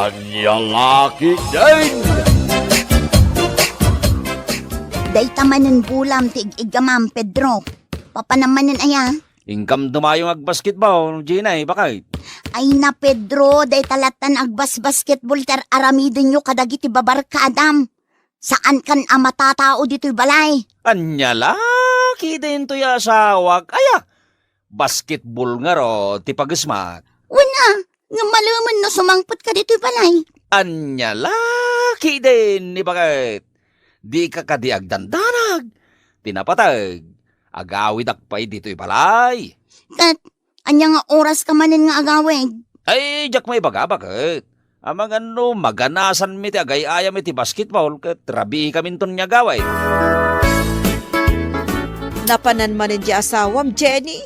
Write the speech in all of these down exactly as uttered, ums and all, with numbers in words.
Ania la ketdin? Dayta manen bolam ti ig-iggamam, Pedro. Papanam manen aya? Inkam dumayo nga agbasketball, Jenay, bakit? Ay na, Pedro, dayta lattan agbasbasketball ti ar-aramidenyo kadagiti babarkadam. Saankan a matatao ditoy balay. Ania la ketdin toy asawak? Aya, basketball ngarud ti pagesmak. Wen a, ngem malemen no sumangpetka ditoy balay. Ania la ketdin ni baket? Dika kadi agdandanag? Ti napateg, agawidak pay ditoy balay. Ket ania nga oraska manen nga agawid? Ay, diak maibaga, baket. Amangan no maganasanmi ti agay-ayam iti basketball ket rabiikaminton nga agawid. Napanan manen ti asawam, Jenny?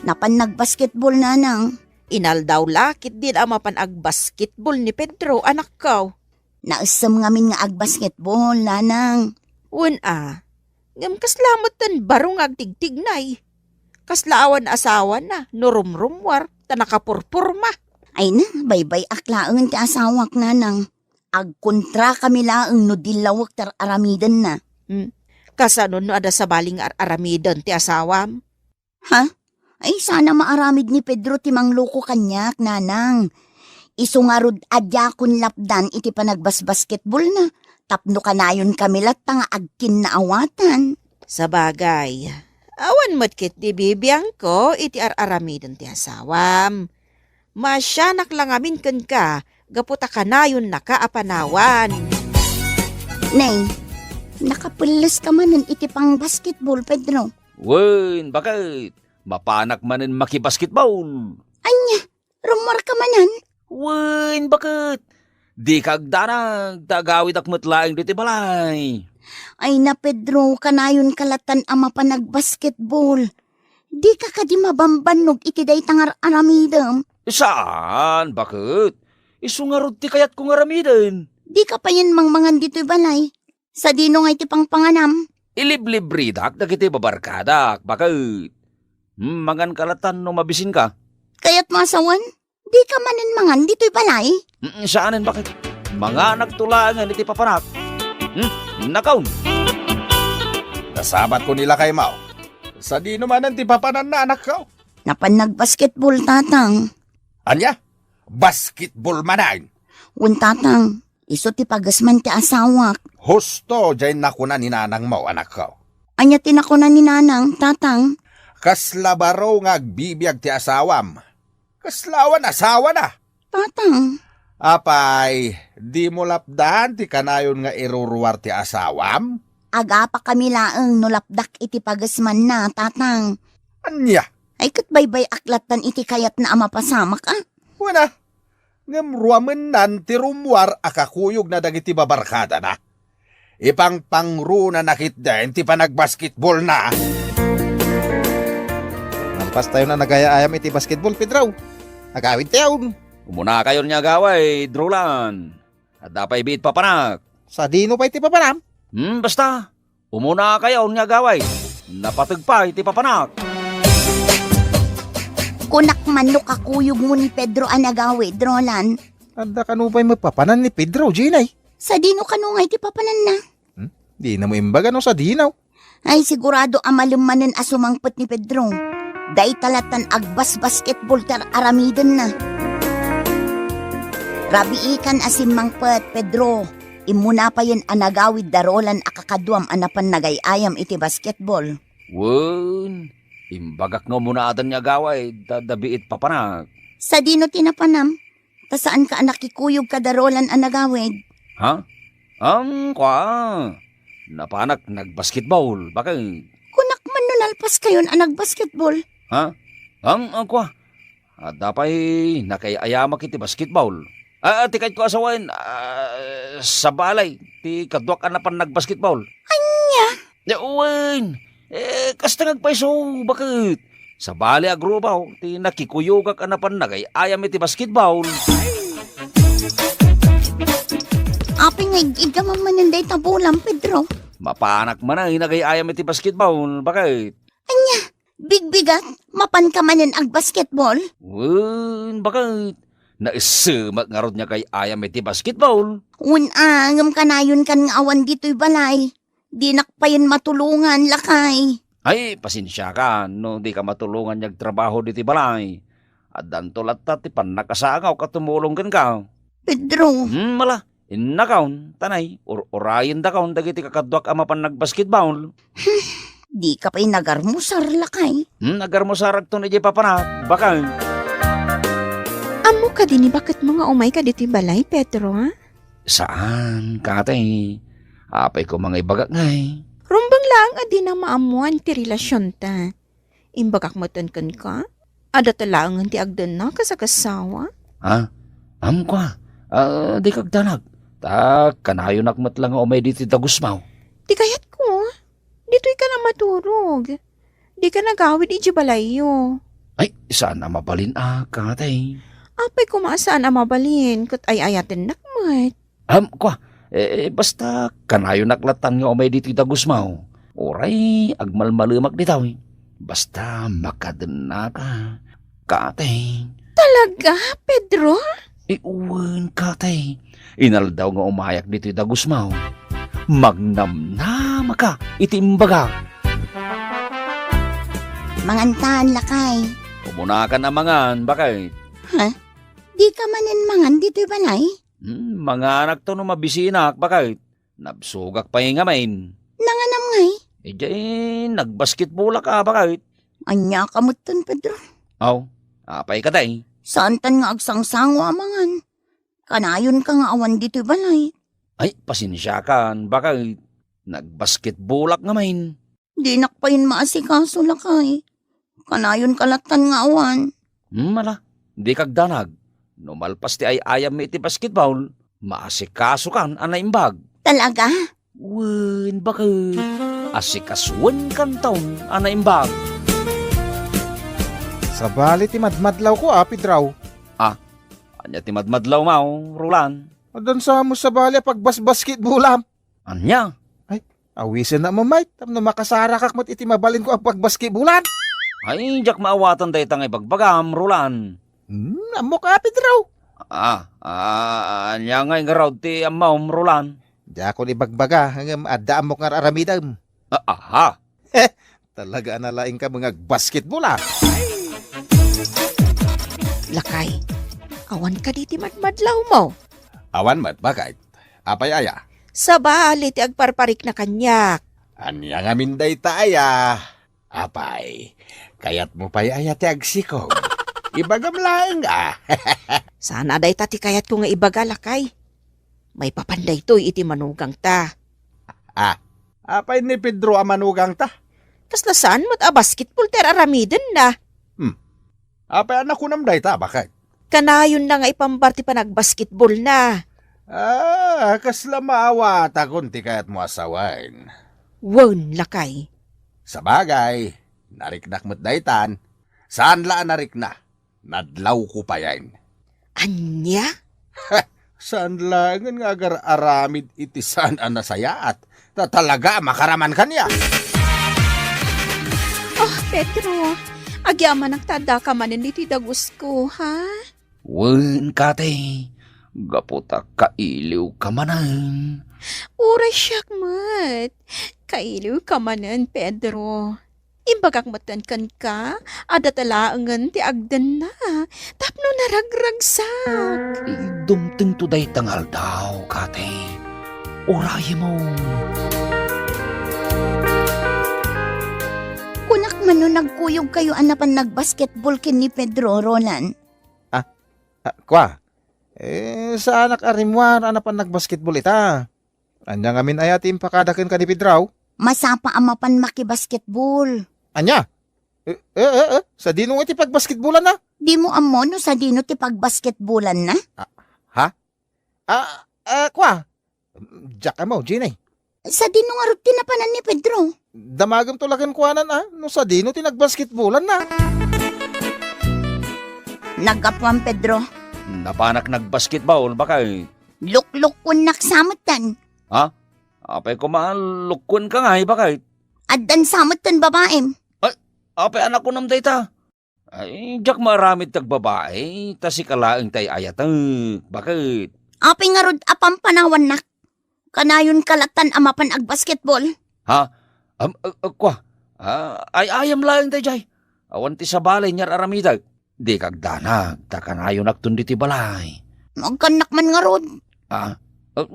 Napan nagbasketball, nanang. Inaldaw la ketdin a mapan agbasketball ni Pedro, anakko. Naessem ngamin nga agbasketball, nanang. Wen a, ngem kasla met ti baro nga agtigtignay. Kasla awan asawana no rumrummuar ta nakapurpurma. Ay na, baybay-ak laeng ti asawak, nanang. Agkontrakami laeng no dillawek ti ar-aramidenna. Hmm. Kasano no adda sabali nga ar-aramiden ti asawam? Ha? Ay, sana maaramid ni Pedro ti mangloko kaniak, nanang. Isu ngarud a diakon lapdan iti panagbasbasketballna, tapno kanayonkami latta nga agkinnaawatan. Sabagay, awan met ketdi bibiangko iti ar-aramiden ti asawam. Maasianak la ngamin kenka gapu ta kanayonnaka a panawan. Nay, nakapelleska manen iti pangbasketball, Pedro. Wen, baket? Mapanak manen makibasketball. Ania, rummuarka manen? Wen, baket? Dika agdanag, ta agawidak met laeng ditoy balay. Ay na, Pedro, kanayonka lattan a mapan agbasketball. Dika kadi mabambannog iti dayta nga ar-aramidem? Saan, baket? Isu ngarud ti kayatko nga aramiden. Dika payen mangmangan ditoy balay. Sadino nga iti pangpanganam? Iliblibredak dagiti babarkadak, baket. Hmm, manganka lattan no mabisinka. Kayatmo a sawen? Dika manen mangan ditoy balay? Mm, saanen, baket. Manganakto laengen iti papanak. Hmm, nakaon. Nasabatko ni lakaymo. Sadino manen ti papananna, anakko? Napan nagbasketball, tatang. Ania? Basketball manen? Wen, tatang. Isu ti pagesman ti asawak. Husto, diay nakuna ni nanangmo, anakko. Ania ti nakuna ni nanang, tatang? Kasla baro nga agbibiag ti asawam. Kasla awan asawana. Tatang. Apay, dimo lapdan ti kanayon nga iruruar ti asawam? Agapakami laeng no lapdak iti pagesmanna, tatang. Ania? Ay, ket baybay-ak lattan iti kayatna a mapasamak, a? Wen a, ngem ruamennan ti rummuar a kakuyogna dagiti babarkadana. Ipangpangrunana ketdin ti panagbasketballna. Malpastayon a nagay-ayam iti basketball, Pedro. Agawidtayon. Umunakayon nga agawid, Roland. Adda pay biit papanak. Sadino pay ti papanam? Hmm, basta. Umunakayon nga agawid. Napateg pay ti papanak. Kunak man no kakuyogmo ni Pedro a nagawid, Roland. Adda kano pay mapapanan ni Pedro, Jenay? Sadino kano nga iti papananna? Hmm? Dinamo imbaga no sadino. Ay, sigurado a malem manen a sumangpet ni Pedro. Dayta lattan agbasbasketball ti ar-aramidenna. Rabiikan a simmangpet, Pedro. Immuna payen a nagawid da Roland a kakaduam a napan nagay-ayam iti basketball. Wen, imbagak nga umuna adan nga agawid, ta adda biit papanak. Sadino ti napanam? Ta saanka a nakikuyog kada Roland a nagawid? Ha? Ang kua, napanak nagbasketball, baket. Kunak man no nalpaskayon a nagbasketball. Ha? Ang, ang kua, adda pay nakay-ayamak iti basketball. Ah, ti kayatko a sawen, ah, sabali ti kaduak a napan nagbasketball. Ania? Ya, wen. Eh, kasta nga agpayso, baket. Sabali a grupo ti nakikuyogak a napan nagay-ayam iti basketball. Apay nga ig-iggamam manen dayta bolam, Pedro? Mapanak man a nagay-ayam iti basketball, baket. Ania, bigbigat, mapanka manen agbasketball? Wen, baket. Naissemak ngarud nga kay-ayam iti basketball. Wen a, ngem kanayonkan nga awan ditoy balay. Dinak payen matulongan, lakay. Ay, pasensiakan no dika matulongan nga agtrabaho ditoy balay. Addanto latta ti pannakasangawko a tumulong kenka. Pedro. Hmm, ala, innakon, tanay, ur-urayendakon dagiti kakaduak a mapan nagbasketball. Dika pay nagarmusar, lakay. Hmm, agarmusarakton idiay papanak, bakay. Ammo kadi ni baketmo nga umayka ditoy balay, Pedro, a? Saan, katay. Apay koma nga ibagak ngay. Rumbeng laeng a dina maammoan ti relasionta. Imbagak metten kenka, adda ta laengen ti agdennak kas agassawa. Ha? Amko a. Ah, dika agdanag. Ta kanayonak met la nga umay ditoy dagusmaw. Ti kayatko, ditoyka a maturog. Dika nagawid idiay balayyo. Ay, saan a mabalin a, katay. Apay koma a saan a mabalin, ket ay-ayatennak met. Am, kua, eh, basta kanayonak lattan nga umay ditoy dagusmaw. Uray agmalmalemak ditoy. Basta makadennaka, katay. Talaga, Pedro? Eh, wen, katay. Inaldaw nga umayak ditoy dagusmaw. Magnamnamaka iti imbagak. Mangantan, lakay. Umunakan a mangan, bakay. Ha? Dika manen mangan ditoy balay? Hmm, manganakto no mabisinak, bakay. Nabsogak pay ngamin. Nanganam ngay? Idiay nagbasketbolak a, bakay. Ania ka metten, Pedro? Aw, apay katay? Saantan nga agsangsango a mangan. Kanayonka nga awan ditoy balay. Ay, pasensiakan, bakay. Nagbasketbolak ngamin. Dinak payen maasikaso, lakay. Kanayonka lattan nga awan. Hmm, ala, dika agdanag. No malpas ti ay-ayammi iti basketball, maasikasokan a naimbag. Talaga? Wen, bakay. Asikasuenkanton a naimbag. Sabali ti madmadlawko a, Pedro. Ah, ania ti madmadlawmo, Roland? Addan sa met sabali a pagbasbasketbolam. Ania? Ay, awisennak met, tapno makasarakak met iti mabalinko a pagbasketbolan. Ay, diak maawatan dayta nga ibagbagam, Roland. Hmm, ammok a, Pedro. Ah, ah, ania ngay ngarud ti ammom, Roland? Diakon ibagbaga, ngem adda ammok nga ar-aramidem. Ah, aha. Talaga a nalaingka nga agbasketbol, a. Lakay, awan kadi ti madmadlawmo? Awan met, bakay. Apay aya? Sabali ti agparparikna kaniak. Ania ngamin dayta aya? Apay, kayatmo pay aya ti agsikom? Ibagam laeng, a. Saan a dayta ti kayatko nga ibaga, lakay. Maipapan daytoy iti manugangta. Ah, apay ni Pedro a manugangta? Kasla saan met a basketball ti ar-aramidenna. Hmm. Apay a nakunam dayta, bakay? Kanayonna nga ipambar ti panagbasketballna. Ah, kasla maawatakon ti kayatmo a sawen. Wen, lakay. Sabagay, nariknak met daytan. Saan la a narikna? Nadlawko payen. Ania? Saan laengen nga agar-aramid iti saan a nasayaat. Ta talaga a makaraman kaniak. Oh, Pedro, agyamanak ta addaka manen ditoy dagusko, ha? Wen, kate, gapu ta kailiwka manen. Uray siak met. Kailiwka manen, Pedro. Imbagak metten kenka, adda ta laengen ti agdenna, tapno naragragsak. Dumtengto dayta nga aldaw, kate. Urayemon. Kunak man no nagkuyogkayo a napan nagbasketball ken ni Pedro, Roland. Ah, ah, kua? Eh, saanak a rimmuar a napan nagbasketball ita. Ania ngamin aya ti impakada kenka ni Pedro? Masapa a mapan makibasketball. Ania? Eh, eh, eh, eh, sadino iti pagbasketballanna? Dimo ammo no sadino ti pagbasketballanna? Ah, ha? Ah, ah, kua? Diak ammo, Jenny. Sadino ngarud ti napanan ni Pedro? Damagemto la kenkuana, a, no sadino ti nagbasketballanna. Naggapuam, Pedro. Napanak nagbasketball, bakay. Luklukkuennak sa metten. Ha? Apay koma a lukkuenka ngay, bakay? Addan sa metten babaim. Ay, apay a nakunam dayta? Ay, diak maaramid ti agbabai, ta sika laeng ti ay-ayatek. Baket? Apay ngarud a pampanawannak? Kanayonka lattan a mapan agbasketball? Ha? Am, a, a, kua? Ah, ay-ayam laeng daydiay. Awan ti sabali nga ar-aramidek. Dika agdanag, ta kanayonakton ditoy balay. Agkannak man ngarud. Ah, ah,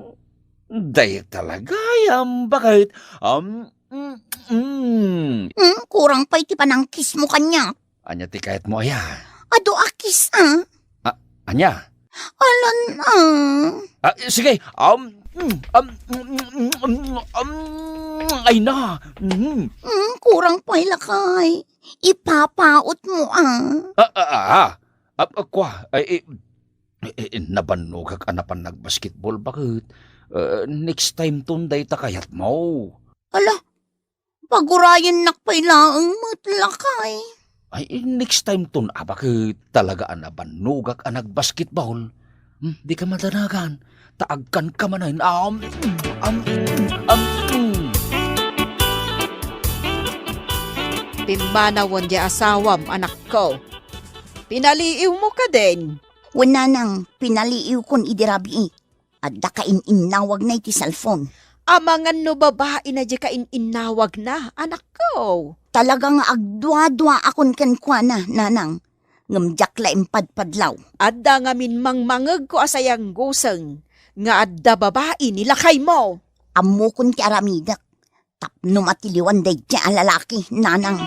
dayta la gayam, baket? Am, mm, mm. Hmm, kurang pay ti panangkismo kaniak. Ania ti kayatmo aya? Adu a kiss, ah. Ah, ania? Alan, ah. Ah, sige. Um, mm, um, mm, mm, mm, mm, ay na. Mm. Hmm, kurang pay lakay. Ipapautmo, ah. Ah, ah, ah, ah. Ah, ah, kua, ay, eh, eh, eh, nabannogak a napan nagbasketball, baket? Eh, next time ton dayta kayatmo. Ala, pagurayennak pay laeng met lakay. Ay, next time ton a, baket? Talaga a nabannogak a nagbasketball. Hmm, dika madanagan. Ta agkanka manen. Am, am, am. Pimmanawen ti asawam, anakko. Pinaliiwmo kadin? Wen, nanang, pinaliiwkon idi rabii. Adda kain-innawagna iti cellphone. Amangan no babaina diay kain-innawagna, anakko. Talaga nga agduaduaakon kenkuana, nanang. Ngem diak la impadpadlaw. Adda ngamin mangmangegko a sayangguseng nga adda babai ni lakaymo. Ammokon ti aramidek. Tapno matiliwan daydiay a lalaki, nanang.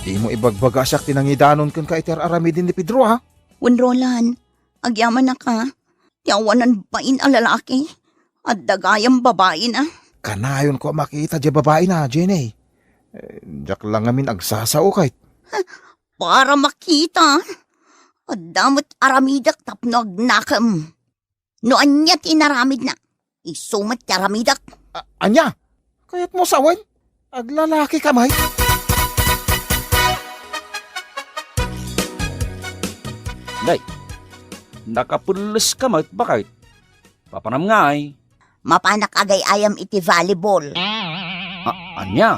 Dimo ibagbaga a siak ti nangidanon kenka iti ar-aramiden ni Pedro, a? Wen, Roland, agyamanak a. Ti awanan bain a lalaki, adda gayam babaina. Kanayonko a makita diay babaina, Jenny. Eh, diak la ngamin agsasao, ket. Para makita, adda met aramidek tapno agnakem. No ania ti inaramidna, isu met ti aramidek. A-, ania? Kayatmo sawen? Aglalakika met? Nay, nakapelleska met, baket? Papanam ngay? Mapanak agay-ayam iti volleyball. A-, ania?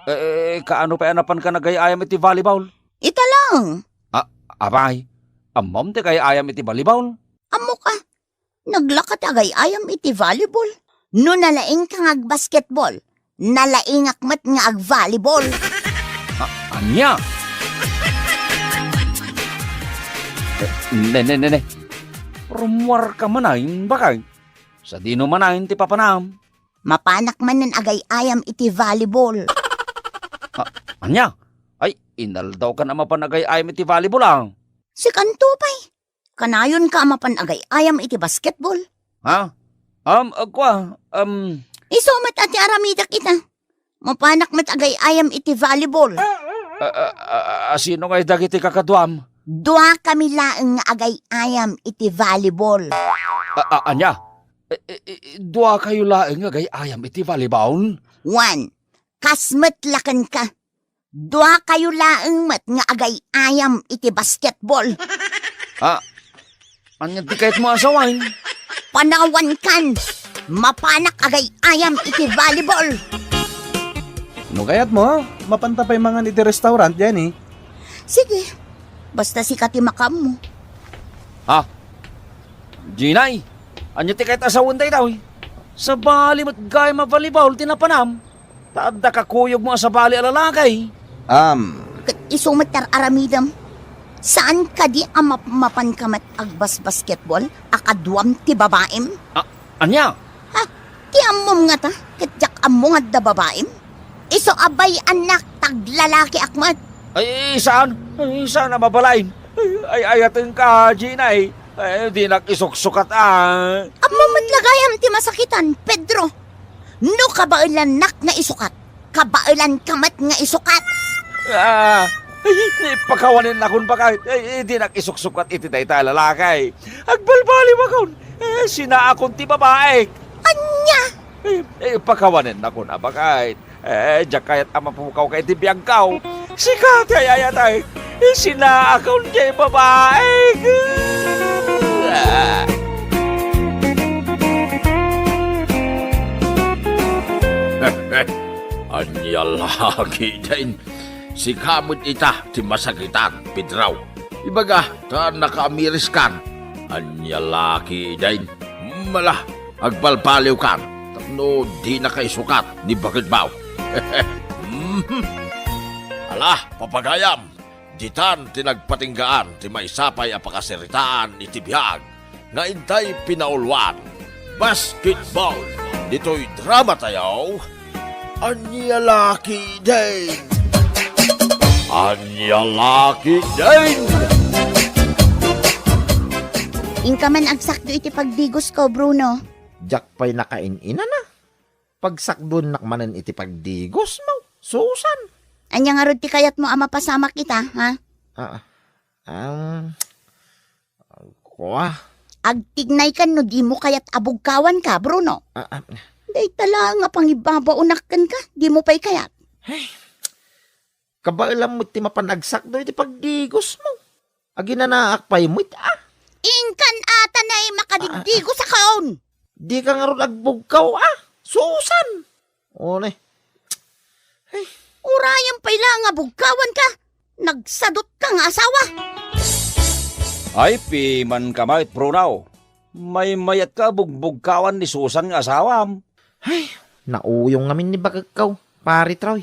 Eh, kaano pay a napanka nagay-ayam iti volleyball? Ita lang. A-, apay, ammom ti agay-ayam iti volleyball? Ammok a. Naglaka ti agay-ayam iti volleyball. No nalaingka nga agbasketball, nalaingak met nga agvolleyball. A-, ania? Eh, ne, ne, ne, ne. Rummuarka manen, baket? Sadino manen ti papanam? Mapanak manen agay-ayam iti volleyball. A-, ania? Ay, inaldawkan a mapan agay-ayam iti volleyball, a. Sikanto pay. Kanayonka a mapan agay-ayam iti basketball? Ha? Um, a, kua, um. Isu met a ti aramidek ita. Mapanak met agay-ayam iti volleyball. A, a, a, a, sino ngay dagiti kakaduam? Duakami laeng nga agay-ayam iti volleyball. A, a, ania? E, e, e, duakayo laeng nga agay-ayam iti volleyball? Wen, kas met la kenka. Duakayo laeng met nga agay-ayam iti basketball. A, ania ti kayatmo a sawen? Panawankan! Mapanak agay-ayam iti volleyball! No kayatmo, mapanta pay mangan iti restaurant, Jenny. Sige, basta sika ti makaammo. Ha? Jenny, ania ti kayat a sawen daytoy? Sabali met gayam a volleyball ti napanam. Ta adda kakuyogmo a sabali a lalaki. Am. Ket isu met ti ar-aramidem. Saan kadi a mapmapanka met agbasbasketball a kaduam ti babaim? A, ania? Ha? Ti ammom ngata, ket diak ammo nga adda babaim? Isu a bay-annak ta aglalakiak met. Ay, saan? Ay, saan a mabalin? Ay, ay, ayatenka, Jenny. Ay, dinak isuksukat, a. Ammom met la gayam ti masakitan, Pedro. No kabaelannak nga isukat, kabaelanka met nga isukat. A, ay, pakawanennakon, baket. Ay, dinak isuksukat iti dayta a lalaki. Agbalbaliwakon. E, sinaakon ti babaik. Ania? E, e, pakawanennakon a, baket. E, diak kayat a mapukawka iti biagko. Sika ti ay-ayatek. Sinaakon ti babaik. A. Ania la ketdin? Sika met ita ti masakitan, Pedro. Ibaga ta nakaamiriskan. Ania la ketdin? Mala, agbalbaliwkan tapno dinaka isukat ni baketmo. Mhm. Ala, papagayam, ditan ti nagpatinggaan ti maysa pay a pakasaritaan iti biag nga intay pinauluan. Basketball. Ditoy dramatayo, Ania la ketdin? Ania la ketdin? Inka man agsakdo iti pagdigosko, Bruno. Diak pay nakain-inana. Pagsakduennak manen iti pagdigosmo, Susan. Ania ngarud ti kayatmo a mapasamak ita, ha? Ah, ah, kua. Agtignaykan no dimo kayat a bugkawanka, Bruno. Ah, ah. Dayta la nga pangibabaonak kenka, dimo pay kayat. Ay, kabaelam met ti mapan agsakdo iti pagdigosmo. Aginanaak pay met, ah. Inkan ata nay makadigdigos a kaon. Dika ngarud agbugkaw, ah, Susan. One. Ay. Urayan pay la nga bugkawanka. Nagsadutka nga asawa. Ay, pimanka met, Bruno. Maymayatka a bugbugkawan ni Susan nga asawam. Ay, nauyong ngamin ni baketko, Pare Troy.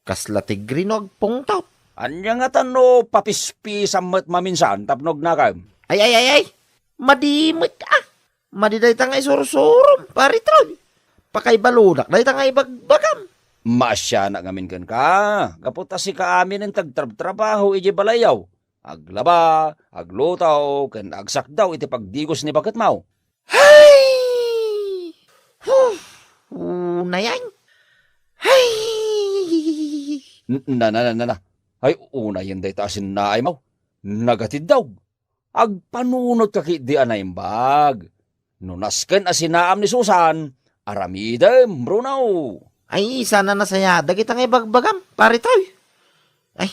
Kasla tigri no agpungtot. Ania ngata no papispisan met maminsan tapno agnakem? Ay, ay, ay, ay! Madi met, ah! Madi dayta nga isursurom, Pare Troy. Pakaibaludak dayta nga ibagbagam. Maasianak ngamin kenka, gapu ta sika aminen ti agtrabtrabaho idiay balayyo. Aglaba, agluto, ken agsakdaw iti pagdigos ni baketmo. Hay! Huh! Unayen. Hay! N-, na, na, na, na, na. Ay, unayen dayta a sinnaaymo. Nagatiddog. Agpanunotka ketdi a naimbag. No nasken a sinaam ni Susan, aramidem, Bruno. Ay, sana nasayaat dagita nga ibagbagam, Pare Troy. Ay,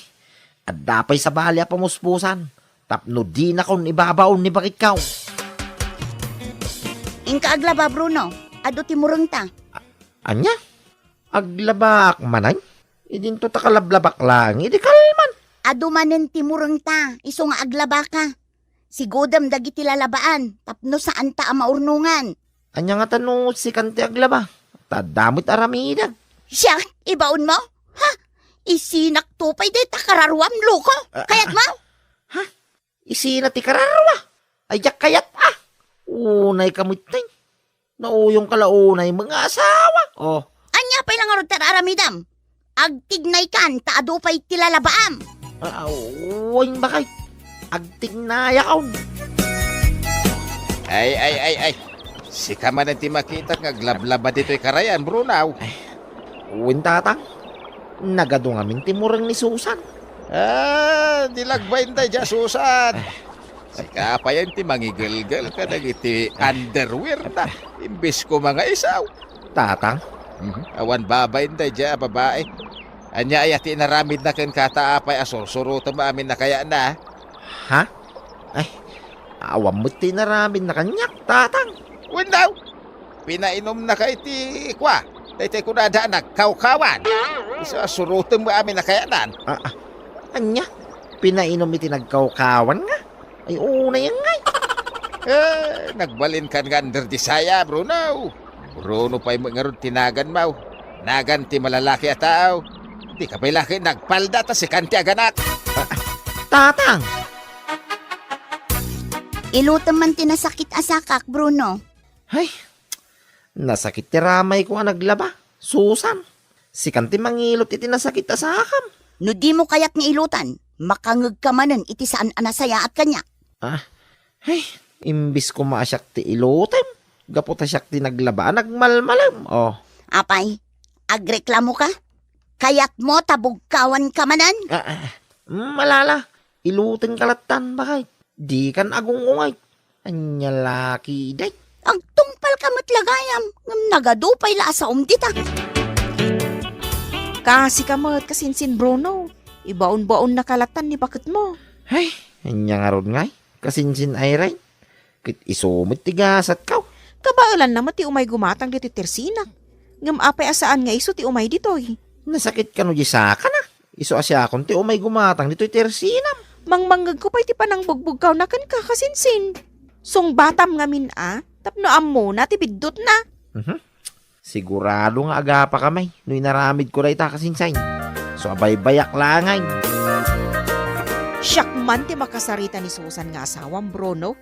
adda pay sabali a pamuspusan tapno dinakon ibabaon ni baketko. Inka aglaba, Bruno. Adu ti murengta. A-, ania? Aglabaak manen? Idinto ta kalablabak laeng idi kalman. Adu manen ti murengta, isu nga aglabaka. Sigudem dagiti lalabaan tapno saanta a maurnongan. Ania ngata no sikan ti aglaba? Ta adda met aramidek. Siak, ibaonmo? Ha? Isinakto pay dayta kararuam, loko? Ah, ah, kayatmo? Ha? Isina ti kararua? Ay, diak kayat, ah! Unayka metten. Nauyongka la unay met nga asawa. Oh. Ania pay la ngarud ti aramidem? Agtignaykan ta adu pay ti lalabaam. Ah, wen, bakay. Agtignayakon. Ay, ay, ay, ay. Sika manen ti makitak nga aglablaba ditoy karayan, Bruno. Ay, wen, tatang. Nagadu ngamin ti mureng ni Susan. Ah, di lagbain daydiay a Susan. Sika payen ti mangigelgel kadagiti underwear na, imbes koma nga isaw. Tatang? Mhm. Awan babain daydiay a babai. Ania aya ti inaramidna kenka ta apay a sursurotem amin a kayatna? Ha? Ay, awan met ti inaramidna kaniak, tatang. Wenno, pinainumnaka iti kua, daytoy kunada a nagkawkawan. Isu a surotem amin a kayatnan. Ah, ah. Ania? Pinainom iti nagkawkawan nga? Ay, unay ngay. Eh, nagbalinkan nga under di saya, Bruno. Bruno pay met ngarud ti naganmo. Nagan ti malalaki a tao. Dika pay la ket nagpalda ta sikan ti aganak. Ah, tatang! Ilutem man ti nasakit a sakak, Bruno. Ay, nasakit ti ramayko a naglaba, Susan. Sikan ti mangilot iti nasakit a sakam. No dimo kayat nga ilutan, makangegka manen iti saan a nasayaat kaniak. Ah, ay, imbis koma a siak ti ilutem, gapu ta siak ti naglaba a nagmalmalem, oh. Apay, agreklamoka? Kayatmo ta bugkawanka manen? Ah, ah, malala, ilutenka lattan, bakay. Dikan agung-ungay. Ania la ketdin? Agtungpalka met la gayam, ngem nagadu pay la a saom dita. Kasika met, kasinsin Bruno. Ibaonbaonnaka lattan ni baketmo. Ay, ania ngarud ngay? Kasinsin Irene. Ket isu met ti gasatko. Kabaelanna met ti umay gumatang ditoy tersinak. Ngem apay a saan nga isu ti umay ditoy? Nasakit kano di sakana? Isu a siakon ti umay gumatang ditoy tersinam. Mangmangngegko pay ti panangbugbugkawna kenka, kasinsin. Sungbatam ngamin a, tapno ammona ti biddutna. Mhm. Sigurado nga agapa kami no inaramidko dayta, kasinsin. So, abaybayak laeng. Siak man ti makasarita ni Susan nga asawam, Bruno.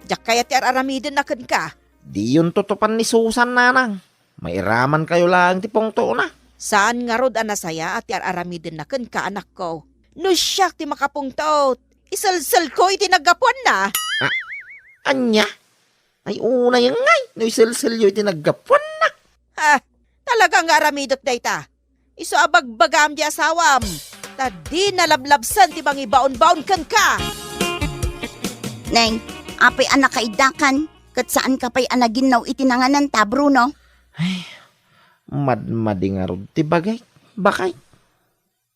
Diak kayat ti ar-aramidenna kenka. Diyon tutupan ni Susan, nanang. Mairamankayo laeng ti pungtona. Saan ngarud a nasayaat ti ar-aramidenna kenka, anakko. No siak ti makapungtot, iselselko iti naggapuanna. Ah, ania? Ay, unay ngay, no iselselyo iti naggapuanna. Ha, talaga nga aramidek dayta. Isu a bagbagam di asawam, ta di nalablabsan ti mangibaonbaon kenka. Nay, apay a nakaidakan, ket saanka pay a naginnaw iti nangananta, Bruno? Ay, madmadi ngarud ti bagik, bakay.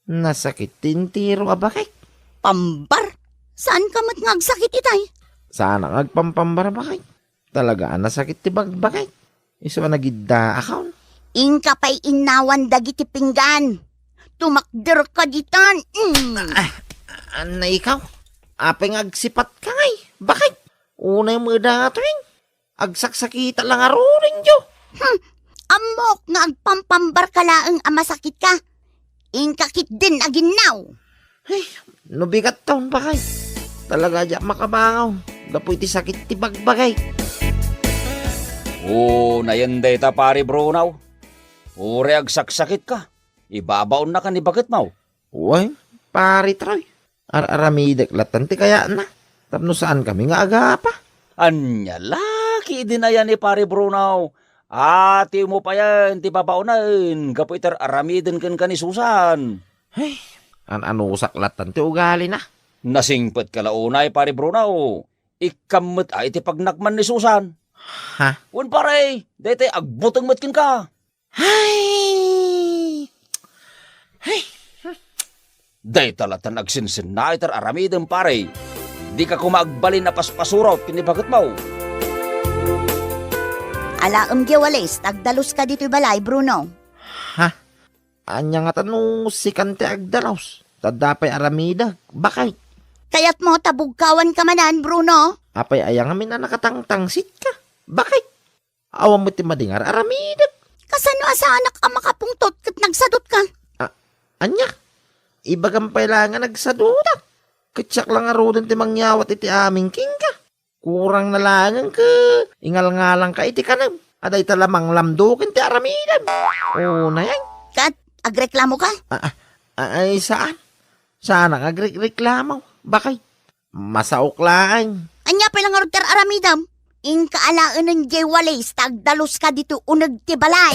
Nasakit ti entero a bakik. Pambar? Saanka met nga agsakit itay? Saanak nga agpampambar, bakay. Talaga a nasakit ti bagbagik. Isu a nagiddaakon. Inka pay innawan dagiti pinggan. Tumakderka ditan. Mm. Ah, anna ikaw? Apay nga agsipatka ngay? Bakit? Unay met datoyen. Agsaksakita la ngaruden, jo. Hmm. Ammok nga agpampambarka laeng a masakitka. Inka ketdin a ginnaw. Ay, no bigat taon, bakay. Talaga diak makabangaw gapu iti sakit ti bagbagik. Unayen dayta, Pare Bruno. Uray agsaksakitka, ibabaonnaka ni baketmo. Wen, Pare Troy. Ar-aramidek lattan ti kayatna. Tapno saankami nga agapa. Ania la ketdin aya ni Pare Bruno? Atimo payen ti babaonen gapu iti ar-aramiden kenka ni Susan. Ay, an-anusak lattan ti ugalina. Nasingpetka la unay, Pare Bruno. Ikkam met a iti pagnakman ni Susan. Ha? Wen, pare, daytoy agbuteng met kenka. Ay! Ay! Dayta lattan agsinsinna iti ar-aramidem, pare. Dika koma agbalin a paspasurot ken ni baketmo. Alaem diay walis, ta agdaluska ditoy balay, Bruno. Ha? Ania ngata no sikan ti agdalus? Ta adda pay aramidek, bakay. Kayatmo ta bugkawanka manen, Bruno? Apay aya ngamin a nakatangtangsitka? Bakay. Awan met ti madi nga ar-aramidek. Kasano a saanak a makapungtot ket nagsadutka? Ah, ania? Ibagam pay laeng a nagsadutak. Ket siak la ngaruden ti mangyawat iti amin kenka. Kurang na laengen ket ingalngalangka iti kanem. A dayta la manglamdo ken ti aramidem. Unay. Ket agreklamoka? Ah, ah, ay, saan? Saanak nga agrekreklamo. Bakay. Masaok laeng. Ania pay la ngarud ti ar-aramidem? Inka alaenen diay walis ta agdaluska ditoy uneg ti balay.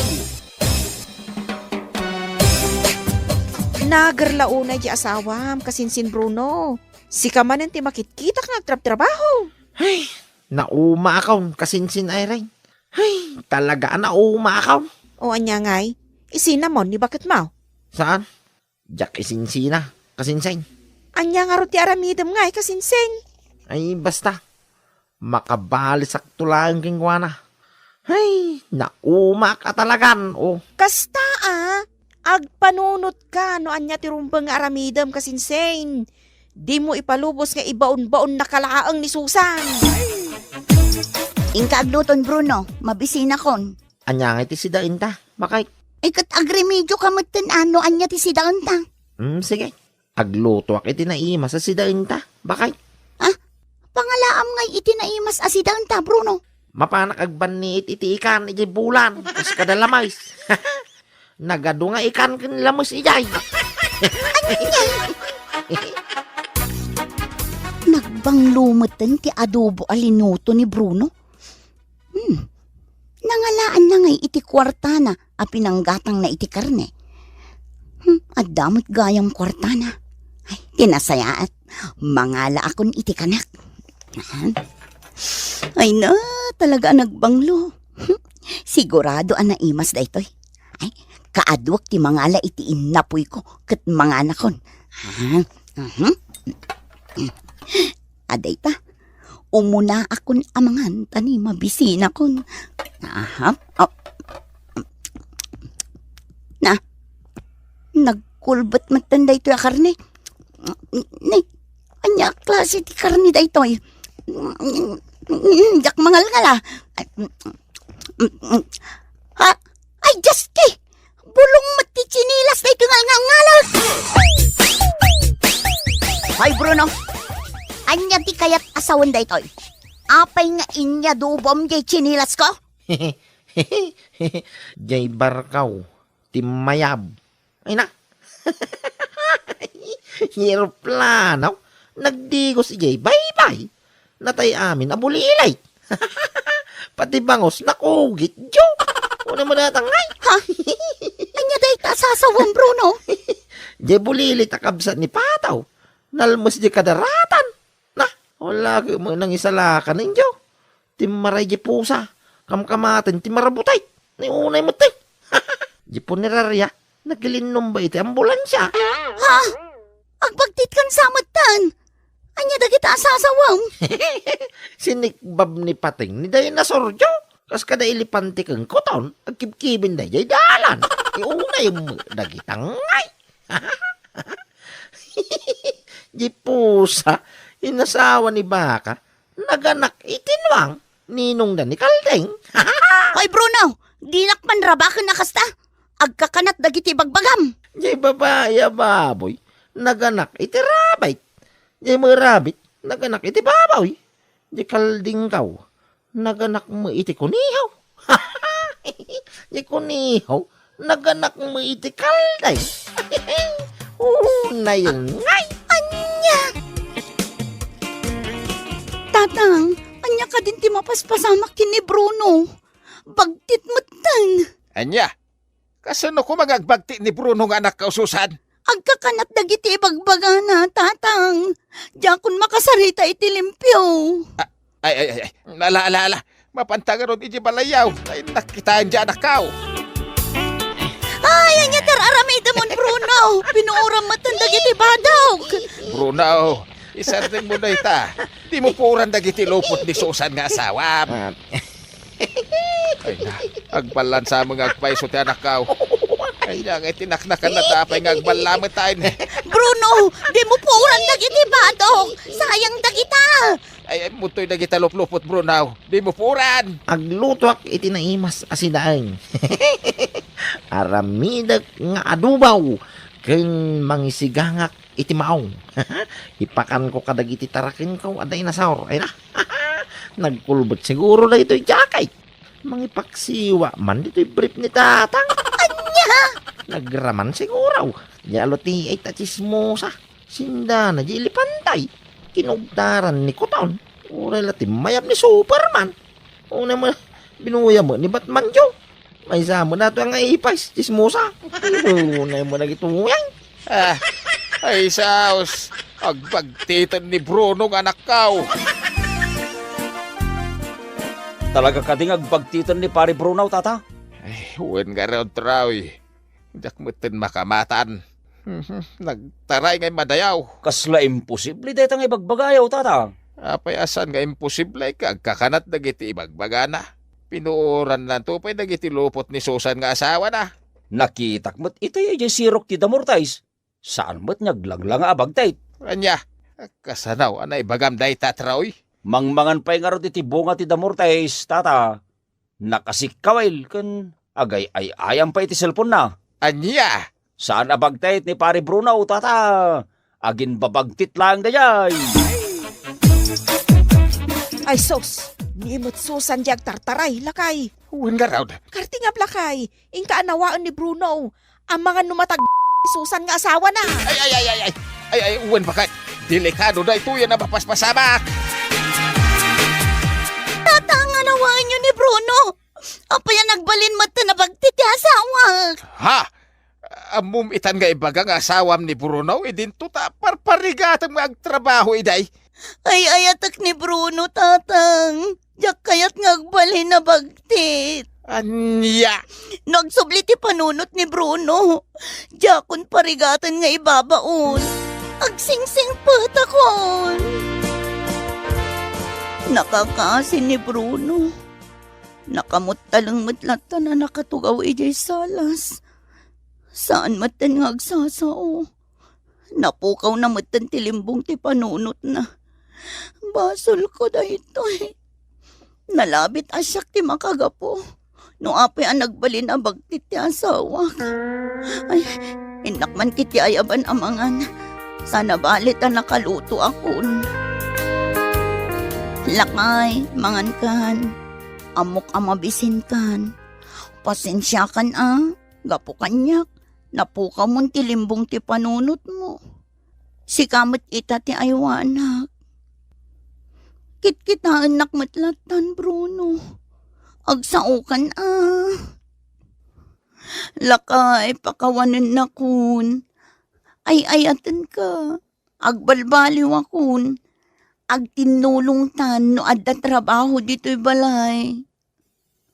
Nager la unay diay asawam, kasinsin Bruno. Sika manen ti makitkitak nga agtrabtrabaho. Ay, naumaakon, kasinsin Irene. Ay, talaga a naumaakon. O ania ngay? Isinamon ni baketmo? Saan? Diak isinsina, kasinsin. Ania ngarud ti aramidem ngay, kasinsin? Ay, basta. Makabalisakto laeng kenkuana. Ay, naumaak a talagan, o. Kasta a, agpanunotka no ania ti rumbeng nga aramidem, kasinsin. Dimo ipalubos nga ibaonbaonnaka laeng ni Susan. Inka agluton, Bruno, mabisinakon. Ania ngay ti sidaenta, bakay? Ay, ket agremedioka metten a no ania ti sidaenta. Hmm, sige. Aglutoak iti naimas a sidaenta, bakay. Ah, pangalaam ngay iti naimas a sidaenta, Bruno? Mapanak agbanniit iti ikan idiay bulan, kas kada lamis. Nagadu nga ikan ken lamis idiay. Nagbanglo metten ti adobo a linuto ni Bruno. Hmm. Nangalaanna ngay iti kuartana a pinanggatangna iti karne. Hmm, adda met gayam kuartana. Ay, ti nasayaat. Mangalaakon iti kanak. Ahan. Ay na, talaga a nagbanglo. Hmm, sigurado a naimas daytoy. Ay, kaaduak ti mangala iti innapuyko ket manganakon. Ahan. Mhm. Adayta. Umunaakon a mangan ta ni mabisinakon. Aha. Oh. Na. Nagkulbet metten daytoy a karne. Nay, ania a klase ti karne daytoy? Diak mangalngal, a. Ha? Ay, Diyos ti! Bulong met ti tsinilas daytoy nga ngalngalek! Hoy, Bruno! Ania ti kayat a sawen daytoy? Apay nga inyadubom diay tsinilasko? Diay barkaw ti mayab. Ay na. Eroplano, nagdigos idiay baybay. Natay amin a bulilit. Pati bangus nakugit, jo. Una mo datang, ay. Ha? Ania dayta a sasawem, Bruno? Diay bulilit a kabsat ni Pataw. Nalmes diay kadaratan. Na, wala ka mo nang isalakan, injo. Timmaray di pusa, kamkamaten ti marabutit. Ni unay met ti. Di puneraria, nagilinnumba iti ambulansia. Ha? Agbagtitkan sa metten? Ania dagita a sasawem? Sinikbab ni Pating ni dinosaur, jo. Kas kada elepante ken kuton, agkibkiben daydiay dalan. Iunay met dagita ngay. Di pusa, inasawa ni Baka, naganak iti nuang, ninongda ni Kalding. Hoy, Bruno, dinak man rabaken a kasta. Agkakanat dagiti bagbagam. Di babai a baboy, naganak iti rabbit. Di rabbit, naganak iti baboy. Di Kaldingkaw, naganak met iti kuniho. Di kuniho, naganak met iti Kalding. Unay ngay. Ania? Tatang, ania kadin ti mapaspasamak ken ni Bruno? Bagtit metten. Ania? Kasano koma nga agbagtit ni Bruno nga anakkaw, Susan? Agkakanat dagiti ibagbagana, Tatang. Diakon makasarita iti limpio. Ah, ay, ay, ay, ay. Ala, ala, ala. Mapanta ngarud iti balayyaw. Ay, nakitaen di anakkaw. Ay, ania ti ar-aramidemon, Bruno? Pinuoram metten dagiti badok. Bruno, isardengmo dayta. Dimo puoran dagiti lupot ni Susan nga asawam. Ah. Ay na, agballansa met nga agpayso ti anakkaw. Ay na, ngay tinaknakan na tapay nga agballa met ay. Bruno, dimo puoran dagiti badok. Sayang dagita. Ay, ay, mutoy dagita luplupot, Bruno. Dimo puoran. Aglutoak iti naimas a sinaeng. Aramidek nga adobaw ken mangisigangak iti maong. Ipakanko kadagiti tarakenko a dinosaur. Ay na. Nagkulbet siguro daytoy jacket. Mangipaksiwa man ditoy brief ni Tatang. Ania? Nagraman siguro. Di alutiay ta chismosa. Sindana di elepante. Kinugtaran ni kuton. Uray la ti mayab ni Superman. Una mo, binuya mo ni Batman, jo. Maysa mo na to nga ipais, chismosa. Una mo na gituyan. Ah, ay, saos. Agbagtiten ni Bruno nga anakkaw. Talaga kadi nga agbagtiten ni Pare Bruno, Tata? Ay, wen ngarud, Troy. Diak metten makamatan. Nagtaray nga immadayaw. Kasla imposible dayta nga ibagbagayo, Tata. Apay a saan nga imposible ket agkakanat dagiti ibagbagana? Pinuorannanto pay dagiti lupot ni Susan nga asawana. Nakitak met itay idiay sirok ti Damortais. Saan met nga aglanglanga a bagtit. Ania? Kasano a naibagam dayta, Troy? Mangmangan pay ngarud iti bunga ti Damortais, Tata. Nakasikkawil ken agay-ay-ayam pay iti cellphone-na. Ania? Saan a bagtit ni Pare Bruno, Tata. Aginbabagtit laeng daydiay. Ay sus, ni met Susan di agtartaray, lakay. Wen ngarud. Kartingab, lakay. Inka anawaen ni Bruno. Amangan no matag-, Susan nga asawana. Ay, ay, ay, ay, ay. Ay, ay, wen baket. Delikado daytoy a napapaspasamak. Tata, nga anawaenyo ni Bruno. Apay a nagbalin met ta nabagtit ti asawak? Ha? Ammom itan nga ibaga nga asawam ni Bruno, idinto ta parparigatem nga agtrabaho idiay. Ay-ayatek ni Bruno, Tatang. Diak kayat nga agbalin a bagtit. Ania? No agsubli ti panunot ni Bruno, diakon parigaten nga ibabaon. Agsingsingpetakon. Nakakaasi ni Bruno. Nakamuttaleng met latta a nakatugaw idiay salas. Saan metten nga agsasao. Napukawna metten ti limbong ti panunotna. Basolko daytoy. Nalabit a siak ti makagapu. No apay a nagbalin a bagtit ti asawak. Ay, innak man ketdi ayaban a mangan. Sana bale ta nakalutoakon. Lakay, mangankan. Ammok a mabisinkan. Pasensiakan a, gapu kaniak, napukawmon ti limbong ti panunotmo. Sika met ita ti aywanak. Kitkitaennak met lattan, Bruno. Agsaokan a. Lakay, pakawanennakon. Ay-ayatenka. Agbalbaliwakon. Agtinnulongtan no adda trabaho ditoy balay.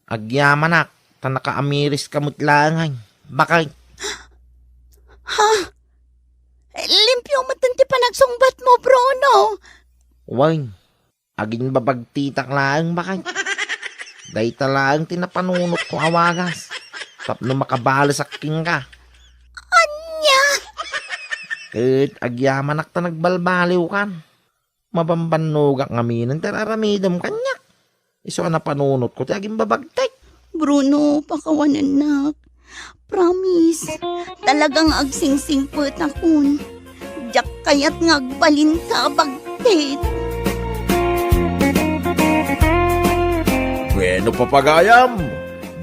Agyamanak, ta nakaamiriska met laeng, ay. Bakit? Ha? Limpio metten ti panagsungbatmo, Bruno. Wen, aginbabagtitak laeng, bakit? Dayta laeng ti napanunotko a wagas. Tapno makabalesak kenka. Ania? Ket agyamanak ta nagbalbaliwkan. Mabambannogak ngamin ti ar-aramidem kaniak. Isu a napanunotko ti agimbabagtek. Bruno, pakawanennak. Promise, talagang agsingsingpetakon. Diak kayat nga agbalinka a bagtit. Bueno, papagayam,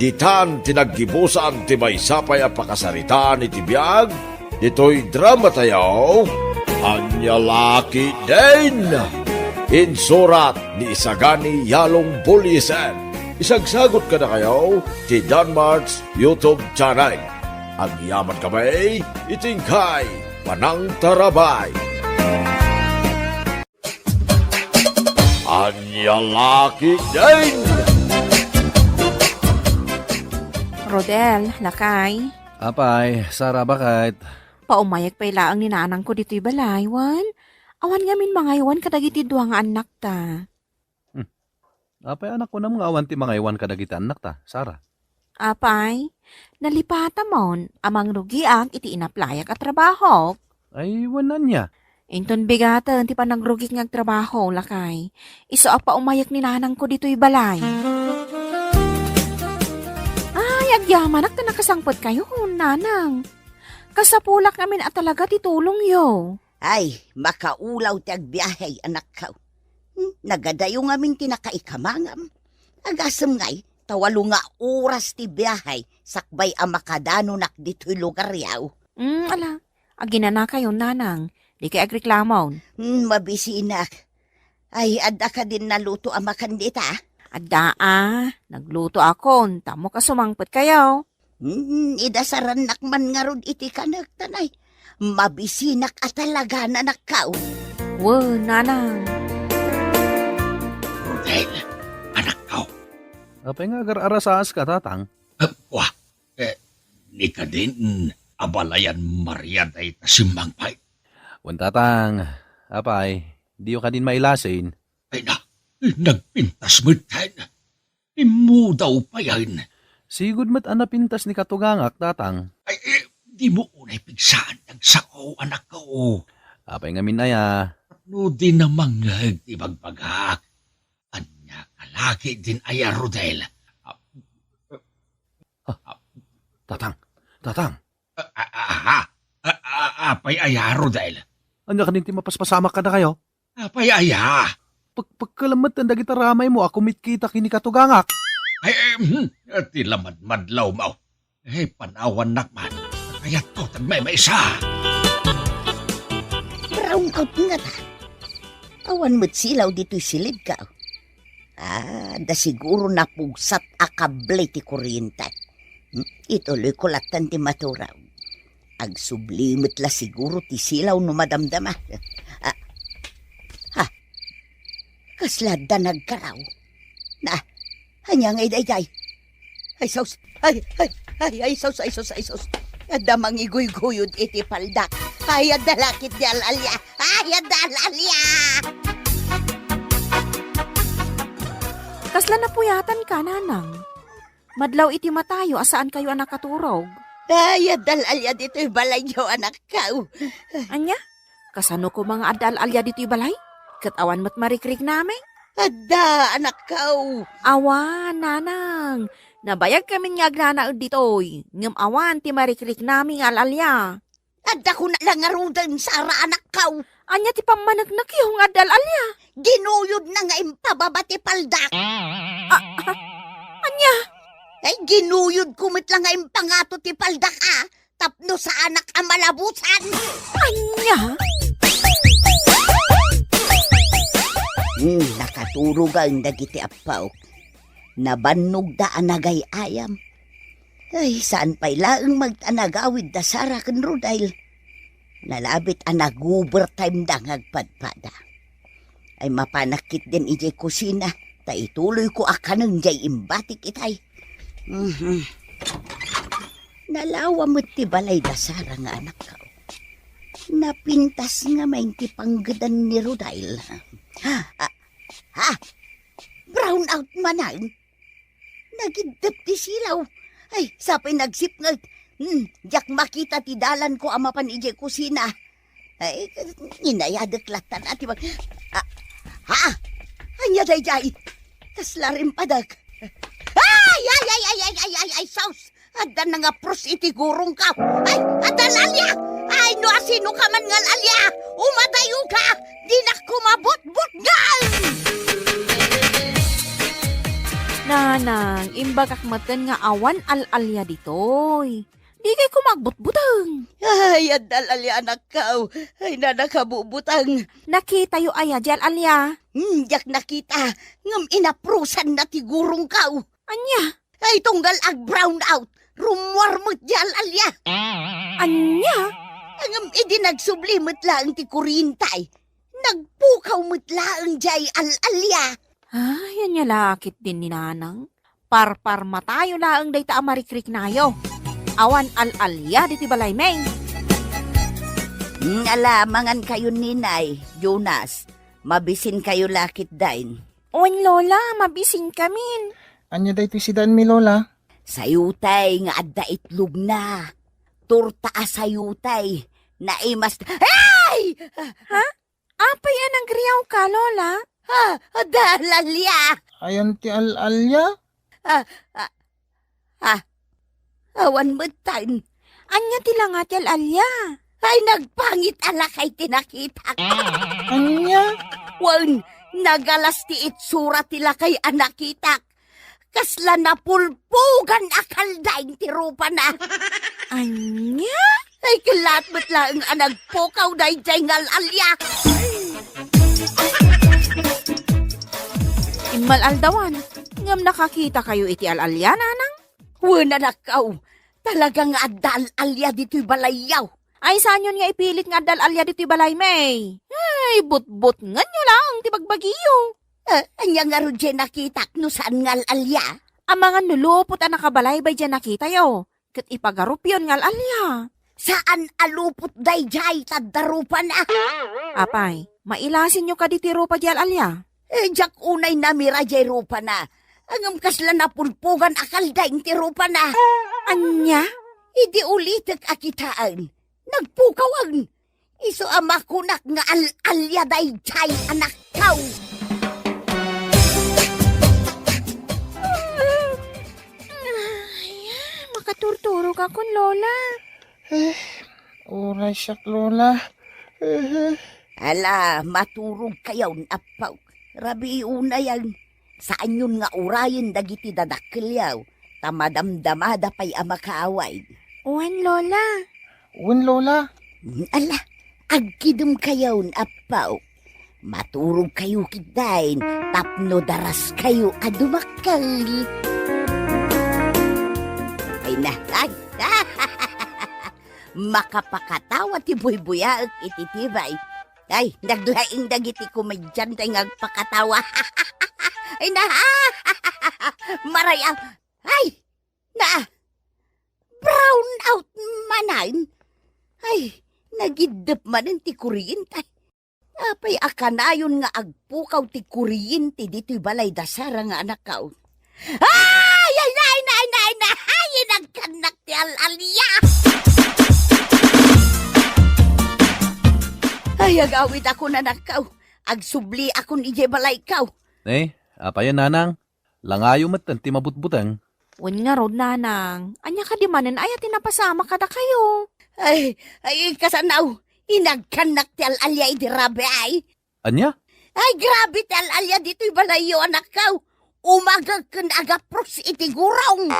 ditan ti naggibusan ti maysa pay a pakasaritaan iti biag ditoy dramatayo, Ania La Ketdin. Insurat ni Isagani Yalong Buliesen. Isagsagot kadakayo ti Danmart's YouTube channel. Agyaman kami iti inkay panangtarabay. Ania La Ketdin. Rodel, lakay. Apay, Sara, bakit? Paumayek pay laeng ni nanangko ditoy balay, wen? Awan ngamin mangaywan kadagiti dua nga annakta. Hmm. Apay a nakunam nga awan ti mangaywan kadagiti annakta, Sara? Apay, nalipatamon a mangrugiak iti inaplayak a trabahok. Ay, wen ania? Inton bigaten ti panagrugik nga agtrabaho, lakay. Isu a paumayek ni nanangko ditoy balay. Ay, agyamanak ta nakasangpetkayo, nanang. Kasapulak ngamin a talaga ti tulongyo. Ay, makaulaw ti agbiahe, anakko. Hmm, nagadayo ngamin ti nakaikamangam. Agasem ngay, ta walo nga oras ti biahe sakbay a makadanonak ditoy lugaryo. Hmm, ala, aginanakayon, nanang. Dikay agreklamon. Hmm, mabisinak. Ay, adda kadin naluto a makan dita? Adda a, naglutoakon, tapno kasumangpetkayo. Hmm, idasarannak man ngarud iti kanek, tanay. Mabisinak a talaga, anakko. Wen, nanang. Rodel, anakko. Apay nga agar-arasaaska, tatang? Ah, wa, eh, ni kadin, abalayan Maria dayta simmangpet. Wen, tatang, apay, diyo kadin mailasin? Ay na, nagpintas metten. Immudaw payen. Sigud met a napintas ni katugangak, tatang. Ay, eh, dimo unay pigsaan ti agsao, anakko. Apay ngamin aya? No di namangngeg ti bagbagak. Ania ka laki din aya, Rodel? Ah, ah, tatang, tatang. Ah, ah, ah, ah, ah, apay aya, Rodel? Ania kadin ti mapaspasamak kadakayo? Apay aya? Pag-, pagkalamet dagita ramaymo a kumitkita ken ni katugangak. Ay, eh, hmm, ti lamadmadlawmo. Eh, panawannak man. Kayatko ti agmaymaysa. Brown out ngata. Awan met silaw ditoy silidko. Ah, da siguro napugsat a kable ti kuryente. Hmm? Ituloyko lattan ti maturog. Agsubli met la siguro ti silaw no madamdama. Ah. Ha? Kasla adda nagkaraw. Na, ania ngay daydiay? Ay, sus! Ay, ay, ay, ay, sus, ay, sus, ay, sus! Adda mangiguyguyod iti paldak. Ay, adda lakit di al-alia. Ay, adda al-alia! Kasla napuyatanka, nanang? Madlaw iti matayo a saankayo a nakaturog. Ay, adda al-alia ditoy balayyo, anakko. Ania? Kasano koma nga adda al-alia ditoy balay? Ket awan met marikriknami? Adda, anakko. Awan, nanang. Nabayagkamin nga agnanaed ditoy, ngem awan ti marikriknami nga al-alia. Adda koma la ngaruden, Sara, anakko. Ania ti pammaneknekyo nga adda al-alia? Ginuyodna nga impababa ti paldak. Ah, ah, ania? Ay, ginuyodko met la nga impangato ti paldak, a, tapno saanak a malabusan. Ania? Hmm, nakaturogan dagiti appaok. Nabannogda a nagay-ayam. Ay, saan pay laeng magtanagawid da Sara ken Rodail. Nalabit a nag-overtime da nga agpadpada. Ay, mapanak ketdin idiay kusina, ta ituloyko a kanen diay imbatik itay. Mhm. Nalawa met ti balay da Sara nga anakko. Napintas ngamin ti panggedan ni Rodail. Ha? Ah, ha? Brown out manen? Nagiddep ti silaw. Ay, sapay nagsipnget. Hmm, diak makita ti dalanko a mapan idiay kusina. Ay, inayadek latta na ti mag-, ah, ha? Ania daydiay? Kasla rimpadek. Ay, ay, ay, sus! Adda nangapros iti gurongko. Ay, adda al-alia! Ay, no asino ka man nga al-alia, umadayoka! Dinak koma butbutngen! Nanang, imbagak metten nga awan al-alia ditoy. Dikay koma agbutbuteng. Ay, adda al-alia, anakko. Ay, nanang, kabutbuteng. Nakitayo aya diay al-alia? Hmm, diak nakita. Ngem inaprosanna ti gurongko. Ania? Ay, tunggal ag-brown out, rummuar met diay al-alia. Ania? Ngem idi nagsubli met laeng ti kuriente, nagpukaw met laeng diay al-alia. Ay, ania la ketdin ni nanang? Parparmatayo laeng dayta a marikriknayo. Awan al-alia ditoy balaymi. Hmm, ala, mangankayo, Ninay, Jonas. Mabisinkayo la ketdin. Wen, Lola, mabisinkamin. Ania daytoy sidaenmi, Lola? Sayotay nga adda itlogna. Torta a sayotay. Naimas-, ay! Ha? Apay a nagriawka, Lola? Ha? Adda al-alia! Ayan ti al-alia? Ah, ah, ah, awan metten. Ania ti langa ti al-alia? Ay, nagpangit a lakay ti nakitak. Ania? Wen, nagalas ti itsura ti lakay a nakitak. Kasla napulpugan a kaldaing ti rupana. Ania? Ay, kellat met laeng a nagpukaw daydiay nga al-alia. Immal-aldawan, ngem nakakitakayo iti al-alia, nanang? Wen, anakko, talaga nga adda al-alia ditoy balayyo. Ay, saanyon nga ipilit nga adda al-alia ditoy balaymi? Ay, butbutngenyo laeng ti bagbagiyo. Ah, ania ngarud diay nakitak no saan nga al-alia? Amangan no lupot a nakabalaybay diay nakitayo, ket ipagarupyon nga al-alia. Saan a lupot daydiay ta adda rupana? Apay, mailasinyo kadi ti rupa diay al-alia? Eh, diak unay namira diay rupana. Ngem kasla napulpugan a kaldaing ti rupana. Ania? Idi ulitek a kitaen, nagpukawen. Isu a makunak nga al-alia daydiay, anakko. Ay, makaturturogakon, Lola. Eh, uray siak, Lola. Eh. Ala, maturogkayon, appaw. Rabii unayen. Saanyon nga urayen dagiti dadakkelyo, ta madamdamada pay a makaaway. Wen, Lola. Wen, Lola. Ala, agkidemkayon, appaw. Maturogkayo ketdin tapno daraskayo a dumakkel. Ay na, ay, makapakatawa ti buybuyaek iti tibay. Ay, naglaing dagiti komediante nga agpakatawa. Ay na, maray-am. Ay, na, brown out manen. Ay, nagiddep manen ti kuriente. Apay a kanayon nga agpukaw ti kuriente ditoy balay da Sara nga anakko? Ay, ay, ay, ay, ay, ay, ay, ay! Inagkannak ti al-alia! Ay, agawidakon, anakkaw. Agsubliakon idiay balaykaw. Eh, apay, nanang? Langayo metten ti mabutbuteng. Wen ngarud, nanang. Ania kadi manen aya ti napasamak kadakayo? Ay, ay, kasanaw. Inagkannak ti al-alia idi rabii. Ania? Ay, grabe ti al-alia ditoy balayyo, anakkaw. Umagek ken agapros iti gurong.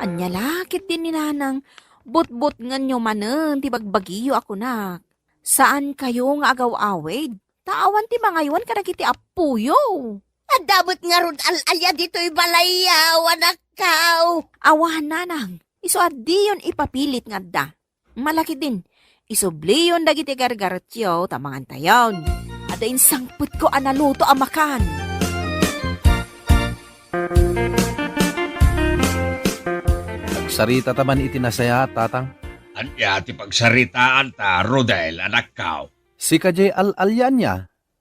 Ania la ketdin ni nanang, butbutngenyo manen ti bagbagiyo a kunak. Saankayo nga agaw-awid, ta awan ti mangaywan kadagiti appoyo. Adda met ngarud al-alia ditoy balayyo, anakkaw. Awan, nanang, isu a diyon ipapilit nga adda. Malakidin, isubliyon dagiti gargaretyo ta mangantayon. Adda insangpetko a naluto a makan. Agsarita ta man iti nasayaat, tatang. Ania ti pagsaritaanta, Rodel, anakkaw? Sika diay al-alia ania?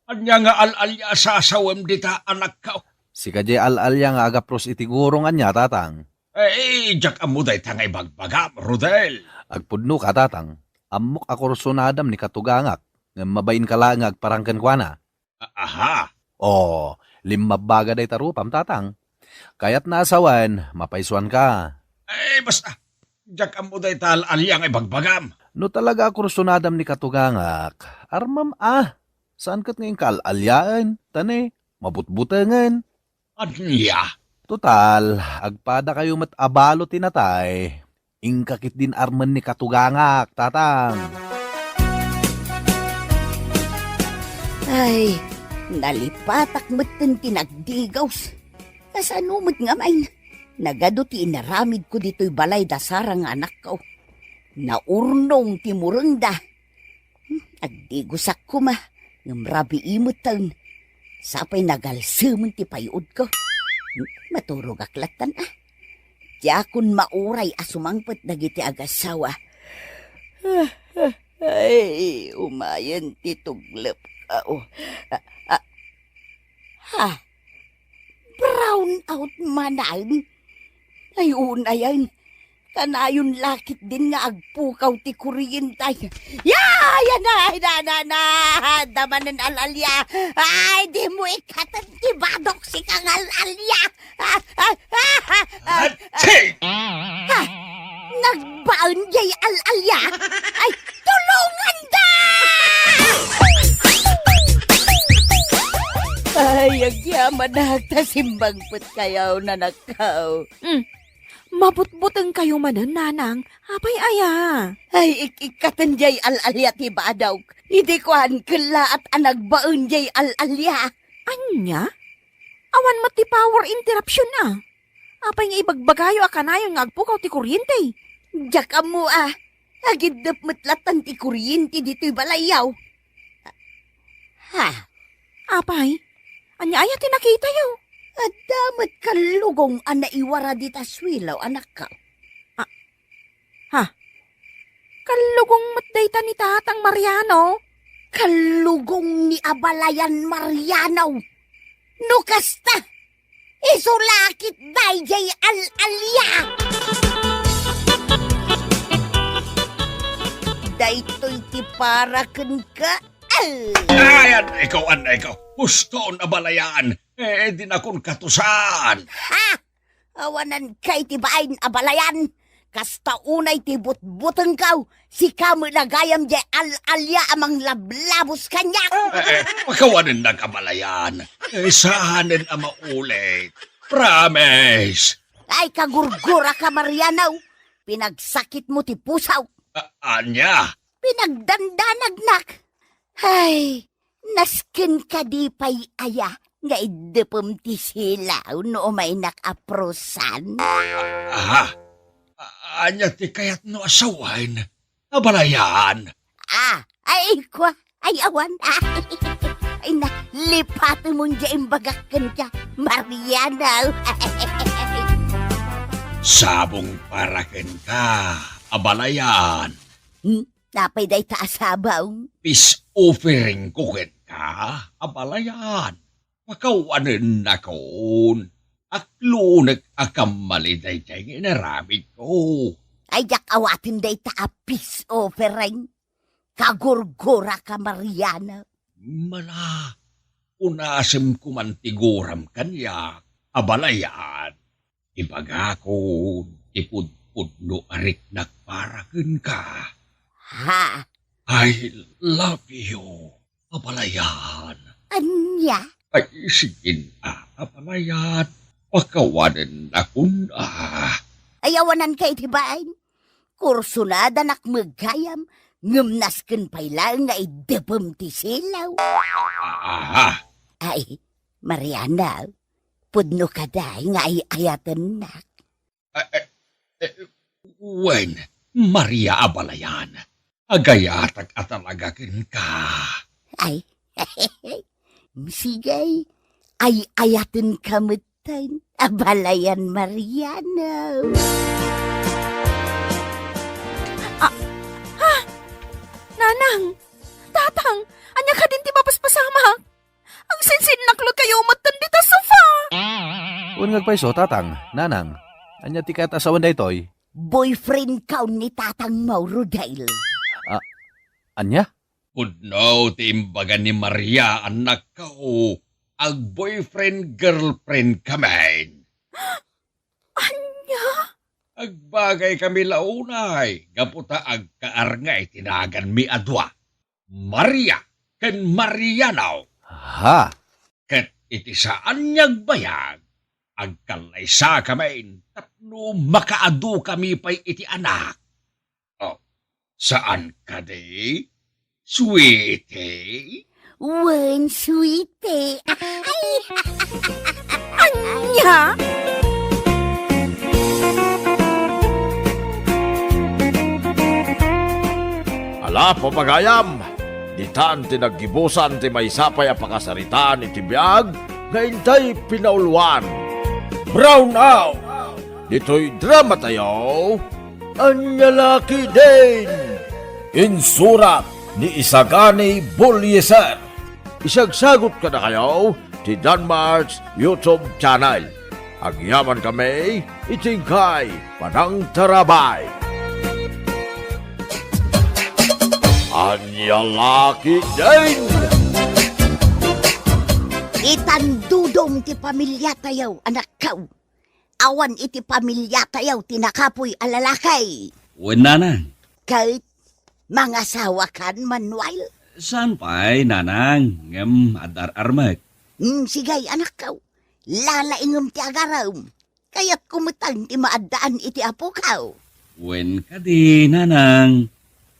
Ania nga al-alia a sasawem dita, anakkaw? Sika diay al-alia nga agapros iti gurong ania, tatang? Eh, diak ammo dayta nga ibagbagam, Rodel. Agpudnoka, tatang. Ammok a kursunadam ni katugangak, ngem mabainka laeng nga agparang kenkuana. A-, aha. O, limmabbaga dayta rupam, tatang. Kayatna a sawen, mapaysuanka. Eh, basta, diak ammo dayta al-alia nga ibagbagam. No talaga a kursunadam ni katugangak, armem a. Saan ket nga inka al-aliaen, ta ne, mabutbutengen. Ania? Total, agpadakayo met a balo ti natay. Inka ketdin armen ni katugangak, tatang. Ay, nalipatak metten ti nagdigaws. Kasano met ngamin? Nagadu ti inaramidko ditoy balay da Sara nga anakko. Naurnong ti murengda. Hmm, agdigosak koma, ngem rabii metten. Sapay nagalsemen ti pay-odko. Hmm, maturogak lattan a. Diakon mauray a sumangpet dagiti agassawa. Ay, umayen ti tuglep. Ah, oh. Ah, ah. Ha? Brown out manen? Ay, unayen. Kanayon la ketdin nga agpukaw ti kuryente. Ya! Yan na! Ay, na, na, na! Damanen al-alia! Ay, dimo ikkaten ti badok, sika nga al-alia! Ah, ah, ah, ah, ah. Atsi! Ha? Nagbaen jay al-alia? Ay, tulonganda! Ay, agyamanak ta simmangpetkayo, nanakkaw. Hmm. Mabutbutengkayo manen, nanang. Apay aya? Ay, ik-ikkaten jay al-alia ti badok. Idi kuan, kellaat a nagbaen jay al-alia. Ania? Awan met ti power interruption a. Apay nga ibagbagayo a kanayon nga agpukaw ti kuryente? Diak ammo a. Agiddep met lattan ti kuryente ditoy balayyo. Ha? Apay, ania aya ti nakitayo? Adda met kallugong a naiwara dita suelo, anakko. Ah, ha? Kallugong met dayta ni Tatang Mariano? Kallugong ni Abalayan Mariano. No kasta, isu la ketdi jay al-alia. Daytoy ti para kenka. Al- Ay, anayko, anayko. Huston, Abalayan. Eh, dinakon katusan. Ha? Awanan kay ti bain, Abalayan. Kasta unay ti butbutengko, sika met gayam jay al-alia a manglablabos kaniak. Eh, eh, pakawanennak, Abalayan. Eh, saanen a maulit. Promise. Ay, kagurguraka, Mariano. Pinagsakitmo ti puso. A-, ania? Pinagdandanagnak. Ay, nasken kadi pay aya nga iddepem ti silaw no umaynak a prusan? Aha. A-, ania ti kayatno a sawen? Abalayan. Ah, ay, kua, ay, awan. Ay, na, lipatemon jay imbagak kenka, Mariano. Sabong para kenka, Abalayan. Hmm? Apay dayta a sabong? Peace offeringko kenka, Abalayan. Pakawanennakon. Aklunek a kammali daydiay nga inaramidko. Ay, diak awaten dayta a peace offering. Kagurguraka, Mariana. Mala, unasemko man ti guram kaniak, abalayan. Ibagakon ti pudpudno a riknak para kenka. Ha? I love you, abalayan. Ania? Ay, sige na, abalayan. Pakawanennakon, ah. Ay, awananka iti bain. Kursunadanak met gayam, ngem nasken pay laeng nga iddepem ti silaw. Aha. Ay, Mariana, pudno kadi nga ay-ayatennak. Ah, eh, eh, wen, Maria, abalayan, agayatak a talaga kenka. Ay, sige, ay-ayatenka metten, abalayan, Mariana. Ah, ah, Nanang, Tatang, ania kadin ti mapaspasamak? Agsinsinnaklokayo metten dita sofa! Wen nga agpayso, Tatang, Nanang, ania ti kayat a sawen daytoy? Boyfriendkaw ni Tatang Mauro, Dale. Ah, ania? Pudno ti imbaga ni Maria, annakko, ag-boyfriend-girlfriend kamin. Ania? Agbagay kami la unay, gapu ta agkaar nga iti naganmi a dua, Maria ken Mariano. Ha? Ket iti saan nga agbayag, agkallaysa kami tapno makaadu kami pay iti anak. Oh, saan kadi, sweetie? Wen, sweetie. Ay! Ania? Ala, papagayam, ditan ti naggibusan ti maysa pay a pakasaritaan iti biag nga intay pinauluan. Brown out! Ditoy dramatayo, Ania la ketdin? Insurat ni Isagani Bolieser. Isagsagut kadakayo ti Danmark's YouTube channel. Agyaman kami iti inkay panangtarabay. Ania la ketdin? Itandudom ti pamiliatayo, anakko. Awan iti pamiliatayo ti nakapuy a lalaki. Wen, Nanang. Ket mangasawakan, Manuel? Saan pay, Nanang, ngem adda ar-armek. Hmm, sige, anakko. Lalaingem ti agarem. Kayatko metten ti maaddaan iti apokaw. Wen kadi, Nanang.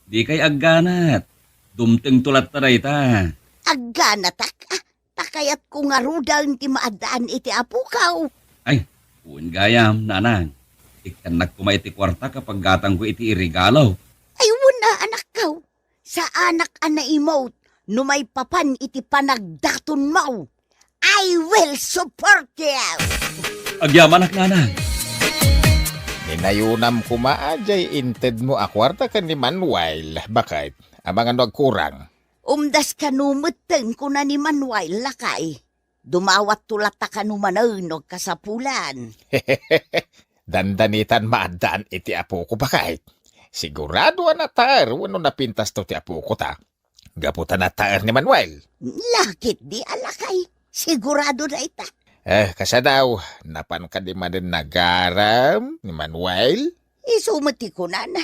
Dikay agganat. Dumtengto latta dayta. Agganatak? Ah, ta kayatko ngaruden ti maaddaan iti apokaw. Ay, wen gayam, Nanang. Ikkannak koma iti kuarta a paggatangko iti iregalo. Ay, wen a, anakko. Saanak a naimut no maipapan iti panagdatonmo. I will support you! Agyamanak, Nanang. Ninayonam koma a diay intedmo a kuarta ken ni Manuel. Baket? Amangan no agkurang. Umdas kano metten, kuna ni Manuel, lakay. Dumawatto latta kano manen no agkasapulan. Dandanitan maaddaan iti apoko, baket. Sigurado a nataer wenno napintasto ti apoko ta. Gapu ta nataer ni Manuel. Lakit di a lakay. Sigurado dayta. Eh, kasano, napan kadi manen nagarem ni Manuel? Isu met ti kunana.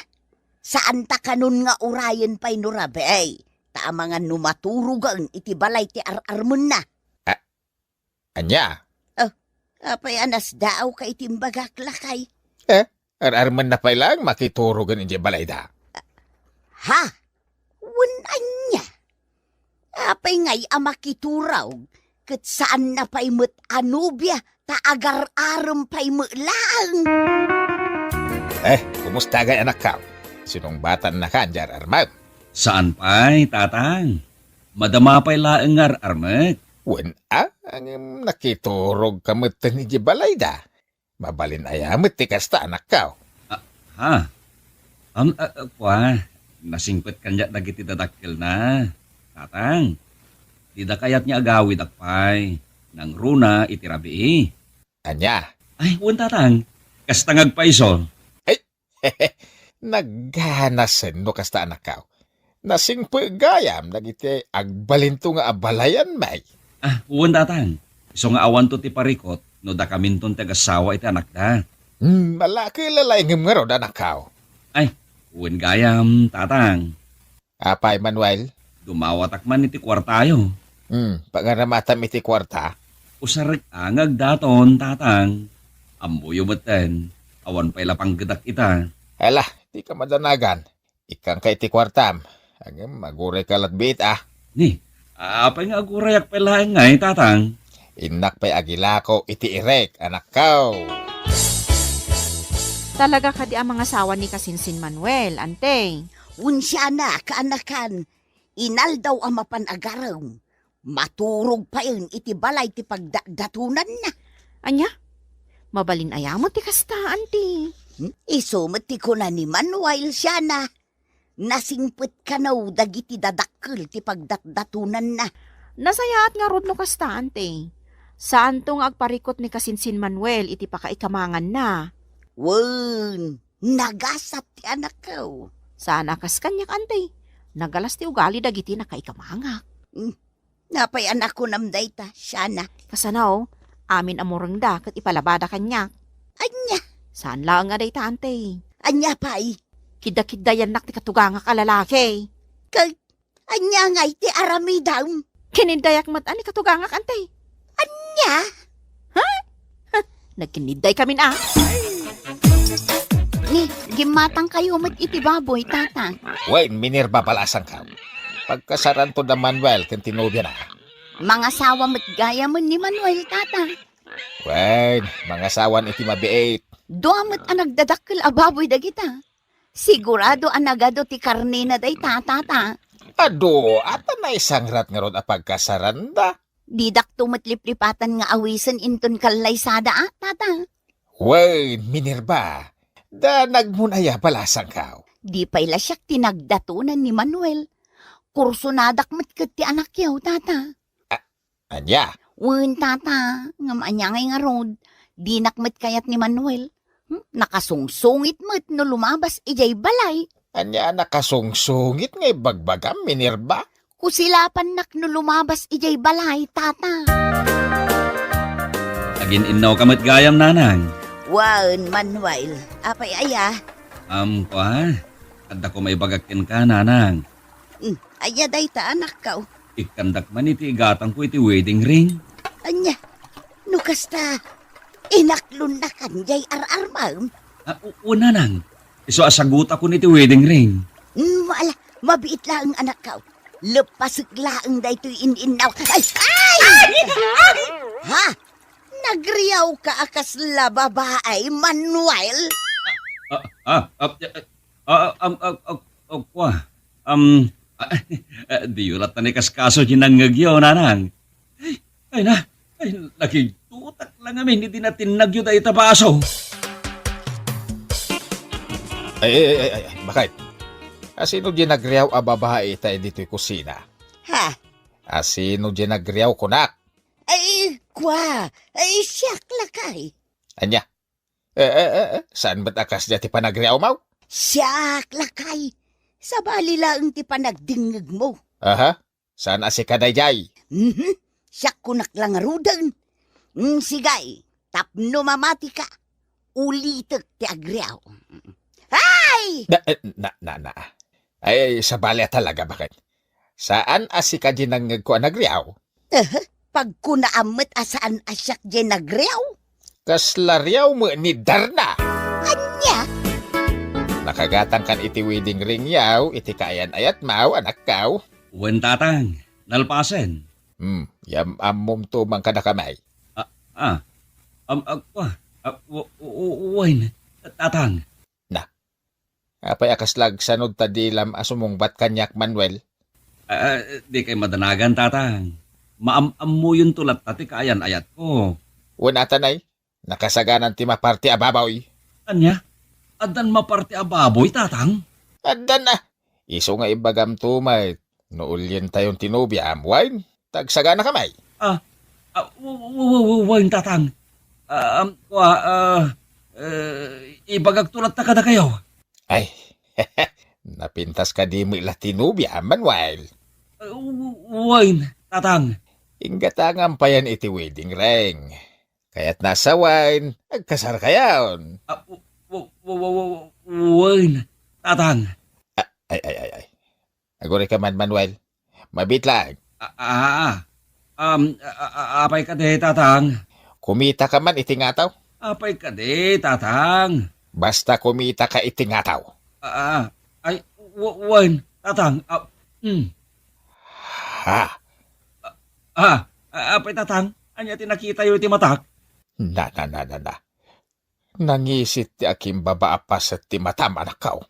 Saanta kanon nga urayen pay no rabii, ta amangan no maturogen iti balay ti ar-armenna. Ah, ania? Oh, apay a nasdaawka iti imbagak, lakay? Eh, ar-armenna pay laeng makiturogen idiay balayda. Ha? Wen ania? Apay ngay a makiturog ket saanna pay met a nobia ta agar-arem pay met laeng? Eh, kumusta ngay, anakko? Sinungbatannakan diay ar-armem? Saan pay, Tatang. Madama pay laeng nga ar-armek. Wen a, ngem nakiturogka metten idiay balayda. Mabalin aya met ti kasta, anakko? Ah, ha? Am, ah, ah, kua, nasingpet kaniak dagiti dadakkelna. Tatang, dida kayat nga agawidak pay. Nangruna iti rabii. Ania? Ay, wen, Tatang. Kasta nga agpayso. Ay, nagganasen no kasta, anakko. Nasingpet gayam dagiti agbalinto nga abalayan, may. Ah, wen, Tatang. Isu nga awanto ti parikut no dakaminton ti agassawa iti anakda. Hmm, ala, ket lalaingem ngarud, anakko. Ay, wen gayam, Tatang. Apay, Manuel? Dumawatak man iti kuartayo. Hmm, pangaramatam iti kuarta? Usarek a nga agdaton, Tatang. Ammoyo metten, awan pay la panggedak ita. Ala, dika madanagan. Ikkanka iti kuartam. Ngem, agurayka latbiit, a. Ni, apay nga agurayak pay laeng ngay, Tatang? Innak pay agilako iti irek, anakko. Talaga kadi a mangasawa ni Kasinsin Manuel, Ante? Unsiana, kaanakan, inaldaw a mapan agarem, maturog payen iti balay ti pagdatdatonanna. Ania? Mabalin aya met ti kasta, Ante? Hmm? Isu met ti kuna ni Manuel, siana. Nasingpet kano dagiti dadakkel ti pagdatdatonanna. Nasayaat ngarud no kasta, Ante. Saanto nga agparikut ni Kasinsin Manuel iti pakaikamanganna. Wen, nagasat ti anakko. Saan a kas kaniak, Ante. Nagalas ti ugali dagiti nakaikamangak. Hmm. Napay a nakunam dayta, siana? Kasano, amin a murengda ket ipalabada kaniak. Ania? Saan laeng a dayta, Ante. Ania pay? Kidakiddayannak ti katugangak a lalaki. Ket ania ngay ti aramidem? Kiniddayak met a ni katugangak, Ante. Ania? Ha? Ha, nagkinidday kamin a. Ni, gimmatangkayo met iti baboy, Tata. Wen, Minerva, balasangko. Pagkasaranto da Manuel ken ti nobiana. Mangasawa met gayamen ni Manuel, Tata. Wen, mangasawan iti mabiit. Dua met a nagdadakkel a baboy dagita. Sigurado a nagadu ti karnena dayta, Tata. Adu, ata naisangrat ngarud a pagkasaranda. Didakto met liplipatan nga awisen inton kallaysada, a, Tata. Wen, Minerva, da nagmun aya balasangko. Di pay la siak ti nagdatonan ni Manuel. Kursonadak met ket ti anakyo, Tata. A-, ania? Wen, Tata, ngem ania ngay ngarud, dinak met kayat ni Manuel. Hmm, nakasungsungit met no lumabas idiay balay. Ania a nakasungsungit nga ibagbagam, Minerva? Kusilapannak no lumabas idiay balay, Tata. Agin-innawka met gayam, Nanang. Wen, Manuel. Apay aya? Am, kua, adda ko maibagak kenka, Nanang. Hmm, aya dayta, anakko? Ikkandak man iti igatangko iti wedding ring. Ania? No kasta, inaklonnakan diay ar-armam? Ah, u-, una nang. Isu a sagutakon iti wedding ring. Hmm, ala, mabiit laeng, anakko. Leppasek laeng daytoy in-innaw. Ay! Ay! Ha? Nagriawka a kasla babai, Manuel? Ah, ah, ah, ah, Ah, am, ag-, ag-, agkua. Am, ah, ah, diyo latta ni kaskaso ti nangngegyo, Nanang. Ay, ay na, ay, nakigtutak la ngamin iti natinnagyo dayta baso. Ay, ay, ay, ay, ay, bakit? Asino di nagriaw a babae ita ditoy kusina? Ha? Asino di nagriaw, kunak? Ay, kua, ay, siak lakay. Ania? Eh, eh, eh, eh, saan met a kasdiay ti panagriawmo? Siak, lakay. Sabali laeng ti panagdingngegmo. Aha, saan a sika daydiay? Mhm. Siak kunak la ngaruden. Mm, sige, tapno mamatika, ulitek ti agriaw. Ay! Na, eh, na, na, na. Ay, sabali a talaga, bakit? Saan a sika di nangngegko a nagriaw? Eh, pagkunaam met a saan a siak diay nagriaw? Kasla riaw met ni Darna. Ania? Nakagatangkan iti wedding ring yaw iti kaayan-ayatmo, anakko. Wen, Tatang, nalpasen. Hmm, yam-ammom to man kadakami. Ah, ah, am, ah, ah, ah, w-, w-, w-, wen, Tatang. Na, apay a kasla agsanod ta dilam a sumungbat kaniak, Manuel? Ah, di kay madanagan, Tatang. Maam-ammoyonto latta ti kaayan-ayatko. Wen, ata nay, nakasaganan ti maparti a baboy. Ania? Addan maparti a baboy, Tatang? Addan a. Isu nga ibagamto met, no ulientayon ti nobiam, wen, ta agsaganakami. Ah, ah, w-, w-, w-, w-, wen, Tatang. Ah, um, kua, ah, eh, ibagakto latta kadakayo. Ay, napintas kadi met la ti nobia, Manuel? Ah, w-, wen, Tatang. Inggatangam payen iti wedding ring. Kayatna a sawen, agkasarkayon. Ah, w-, w-, w-, w-, w-, wen, Tatang. Ah, ay, ay, ay, ay. Agurayka man, Manuel. Mabiit laeng. Ah, ah, ah. Um, a-, a-, a-, apay kadi, Tatang? Kumitaka man iti ngataw? Apay kadi, Tatang? Basta kumitaka iti ngataw. Ah, ah. Ay, w-, wen, Tatang. Ah, mm. Ha? Ah, ah, apay, Tatang? Ania ti nakitayo iti matak? Na, na, na, na, na. Nangisit ti akimbaba a paset ti matam, anakko.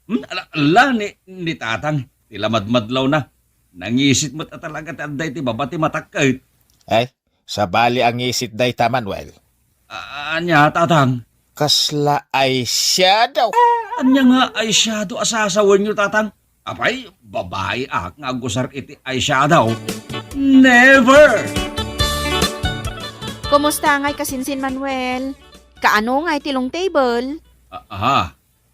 Hmm, ala, ala, ni, ni Tatang, ti lamadmadlawna. Nangisit met a talaga ti adda iti baba ti matak ket. Ay, sabali a ngisit dayta, Manuel. A-, ania, Tatang? Kasla eyeshadow. Ania nga eyeshadow a sasawenyo, Tatang? Apay, babai ak nga agusar iti eyeshadow. Never! Kumusta ngay kasinsin, Manuel? Kaano ngay ti long table? A-, aha.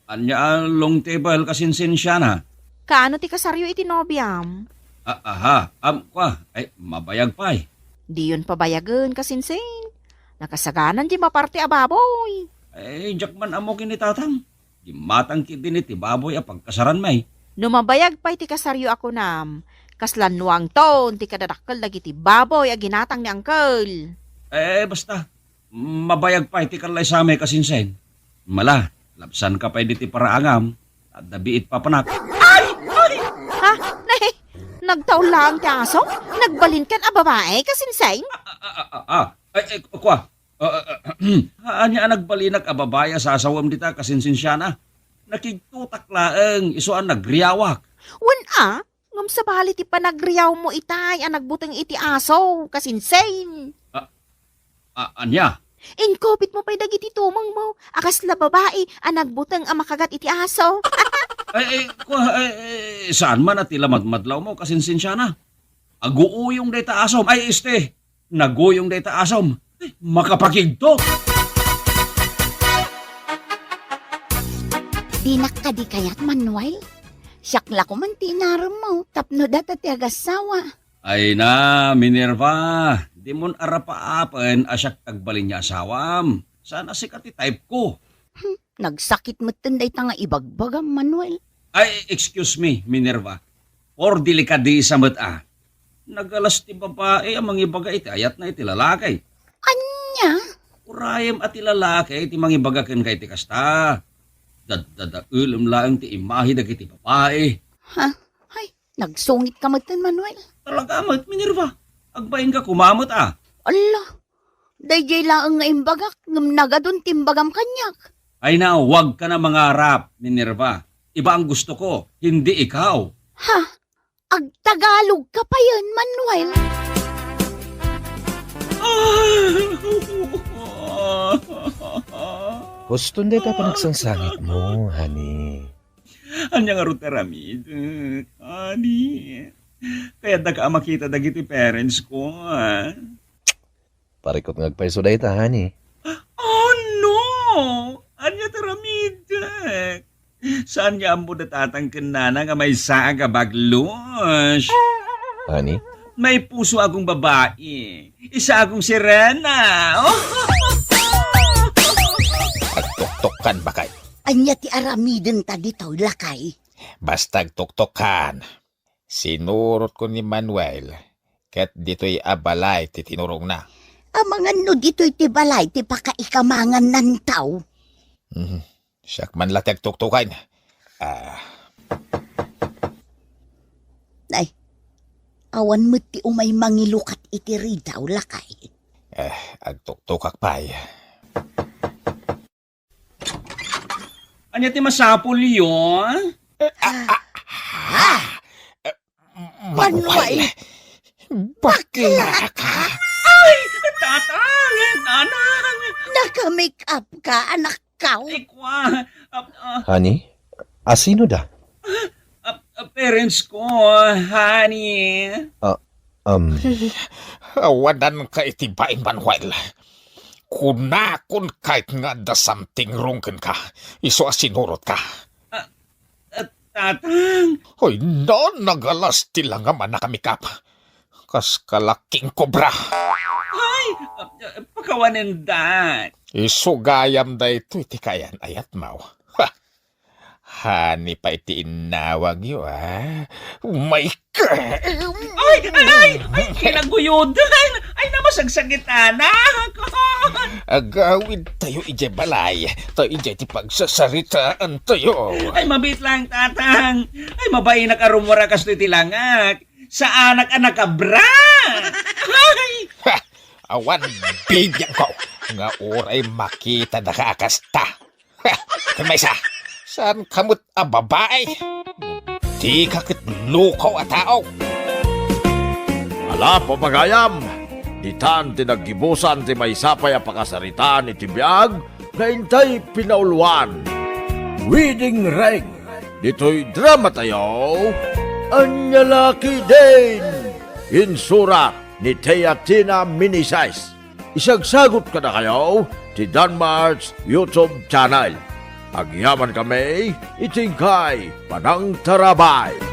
Ania a long table kasinsin, Shana? Kaano ti kasaryo iti nobiam? A-, aha. Am, kua, ay, mabayag pay. Diyon pabayagen kasinsin. Nakasaganan di maparte a baboy. Ay, diak man ammo ken ni Tatang. Gimmatang ketdin iti baboy a pagkasaranmi. No mabayag pay ti kasaryo a kunam, kasla nuangton ti kadadakkel dagiti baboy a ginatang ni Uncle. Eh, basta, mabayag pay ti kallaysami kasinsin. Mala, labsanka pay diti paraangam, adda biit papanak. Ay! Ay! Ha? Nay, nagtaul laeng ti aso? Nagbalinkan a babai kasinsin? Ah, ah, ah, ah, ah. Ay, ay, kua. Ah, ah, ah, ania a nagbalinak a babai a sasawem dita kasinsin, Shana? Nakigtotak laeng, isu a nagriawak. Wen a, ngem sabali ti panagriawmo itay a nagbuteng iti aso, kasinsin. Ah, ah, ania? Inkupitmo pay dagiti tumengmo a kasla babai a nagbuteng a makagat iti aso. Ay, ay, kua, ay, ay, saan man a ti lamadmadlawmo, kasinsin, Shana? Aguuyong dayta asom. Ay, este, naguyong dayta asom. Ay, makapakigto. Dinak kadi kayat, Manuel? Siak la koma ti inaremmo tapno data ti agassawa. Ay na, Minerva, dimon arapaapen a siak ti agbalin nga asawam. Saan a sika ti type ko. Hmm, nagsakit metten dayta nga ibagbagam, Manuel. Ay, excuse me, Minerva. Por delikadesa met a. Nagalas ti babai a mangibaga iti ayatna iti lalaki. Ania? Urayem a ti lalaki ti mangibaga kenka iti kasta. Daddadaelem laeng ti imahe dagiti babai. Ha? Ay, nagsungit ka metten, Manuel. Talaga met, Minerva. Agbainka koma met a. Alla, daydiay laeng nga imbagak, ngem nagadun ti imbagam kaniak. Ay na, huwag ka na mangarap, Minerva. Iba ang gusto ko, hindi ikaw. Ha? Agtagalog ka payen, Manuel? Huston dayta panagsangsangit mo, honey. Ania ngarud ti aramidek, honey? Kayatdaka a makita dagiti parents ko, ah. Parikut nga agpayso dayta, honey. Oh, no! Ania ti aramidek? Saan nga ammo da tatang ken nana nga maysa a gabaglos? Honey? May puso akong babae. Isa akong sirena. Oh! Agtuktok kan, bakay. Ania ti aramiden ta ditoy, lakay? Basta agtuktok kan. Sinurot ko ni Manuel, ket ditoy a balay ti tinurongna. Amangan no ditoy ti balay ti pakaikamangan nantaw. Mhm. Siak man la ti agtuktukan. Ah. Ay, awan met ti umay mangilukat iti ridaw, lakay. Eh, agtuktukak pay. Ania ti masapulyo? Ah, ah, ah, ah. Manuel! Bakla ka? Ay! Tatang! Nanang! Naka-make up ka, anak ko. Ay, kwa. Ah, ah. Honey, asino da? Ah, ah, parents ko, honey. Ah, um. Awanan ka iti bain, Manuel. Kunakon kayat nga adda something wrong kenka, isu a sinurotka. Ah, ah, Tatang. Hoy, no, nagalas ti langam a nakamikap. Kas kalaking kobra. Ay, ah, ah, pakawanen, Dad. Isu gayam daytoy ti kaayan-ayatmo. Ha! Hani pay ti innawagyo, ah. My God! Ay, ay, ay, ay, kinaguyodan. Ay, namasagsagitan, ah. Agawidtayo idiay balay. Ta idiay ti pagsasaritaantayo. Ay, mabiit lang, Tatang. Ay, mabainak a rummuar a kastoy ti langak. Saanak a nakabra. Ay! Ha! Awan bibiangko nga uray makitadaka a kasta. Ha! Ken maysa, saanka met a babai? Dika ket lukaw a tao. Ala, papagayam, ditan ti naggibusan ti maysa pay a pakasaritaan iti biag nga intay pinauluan. Wedding Ring. Ditoy dramatayo, Ania La Kidin. Insurat ni Teatina Meneses. Isagsagut kadakayo ti Danmart's YouTube channel. Agyamankami iti inkay panangtarabay.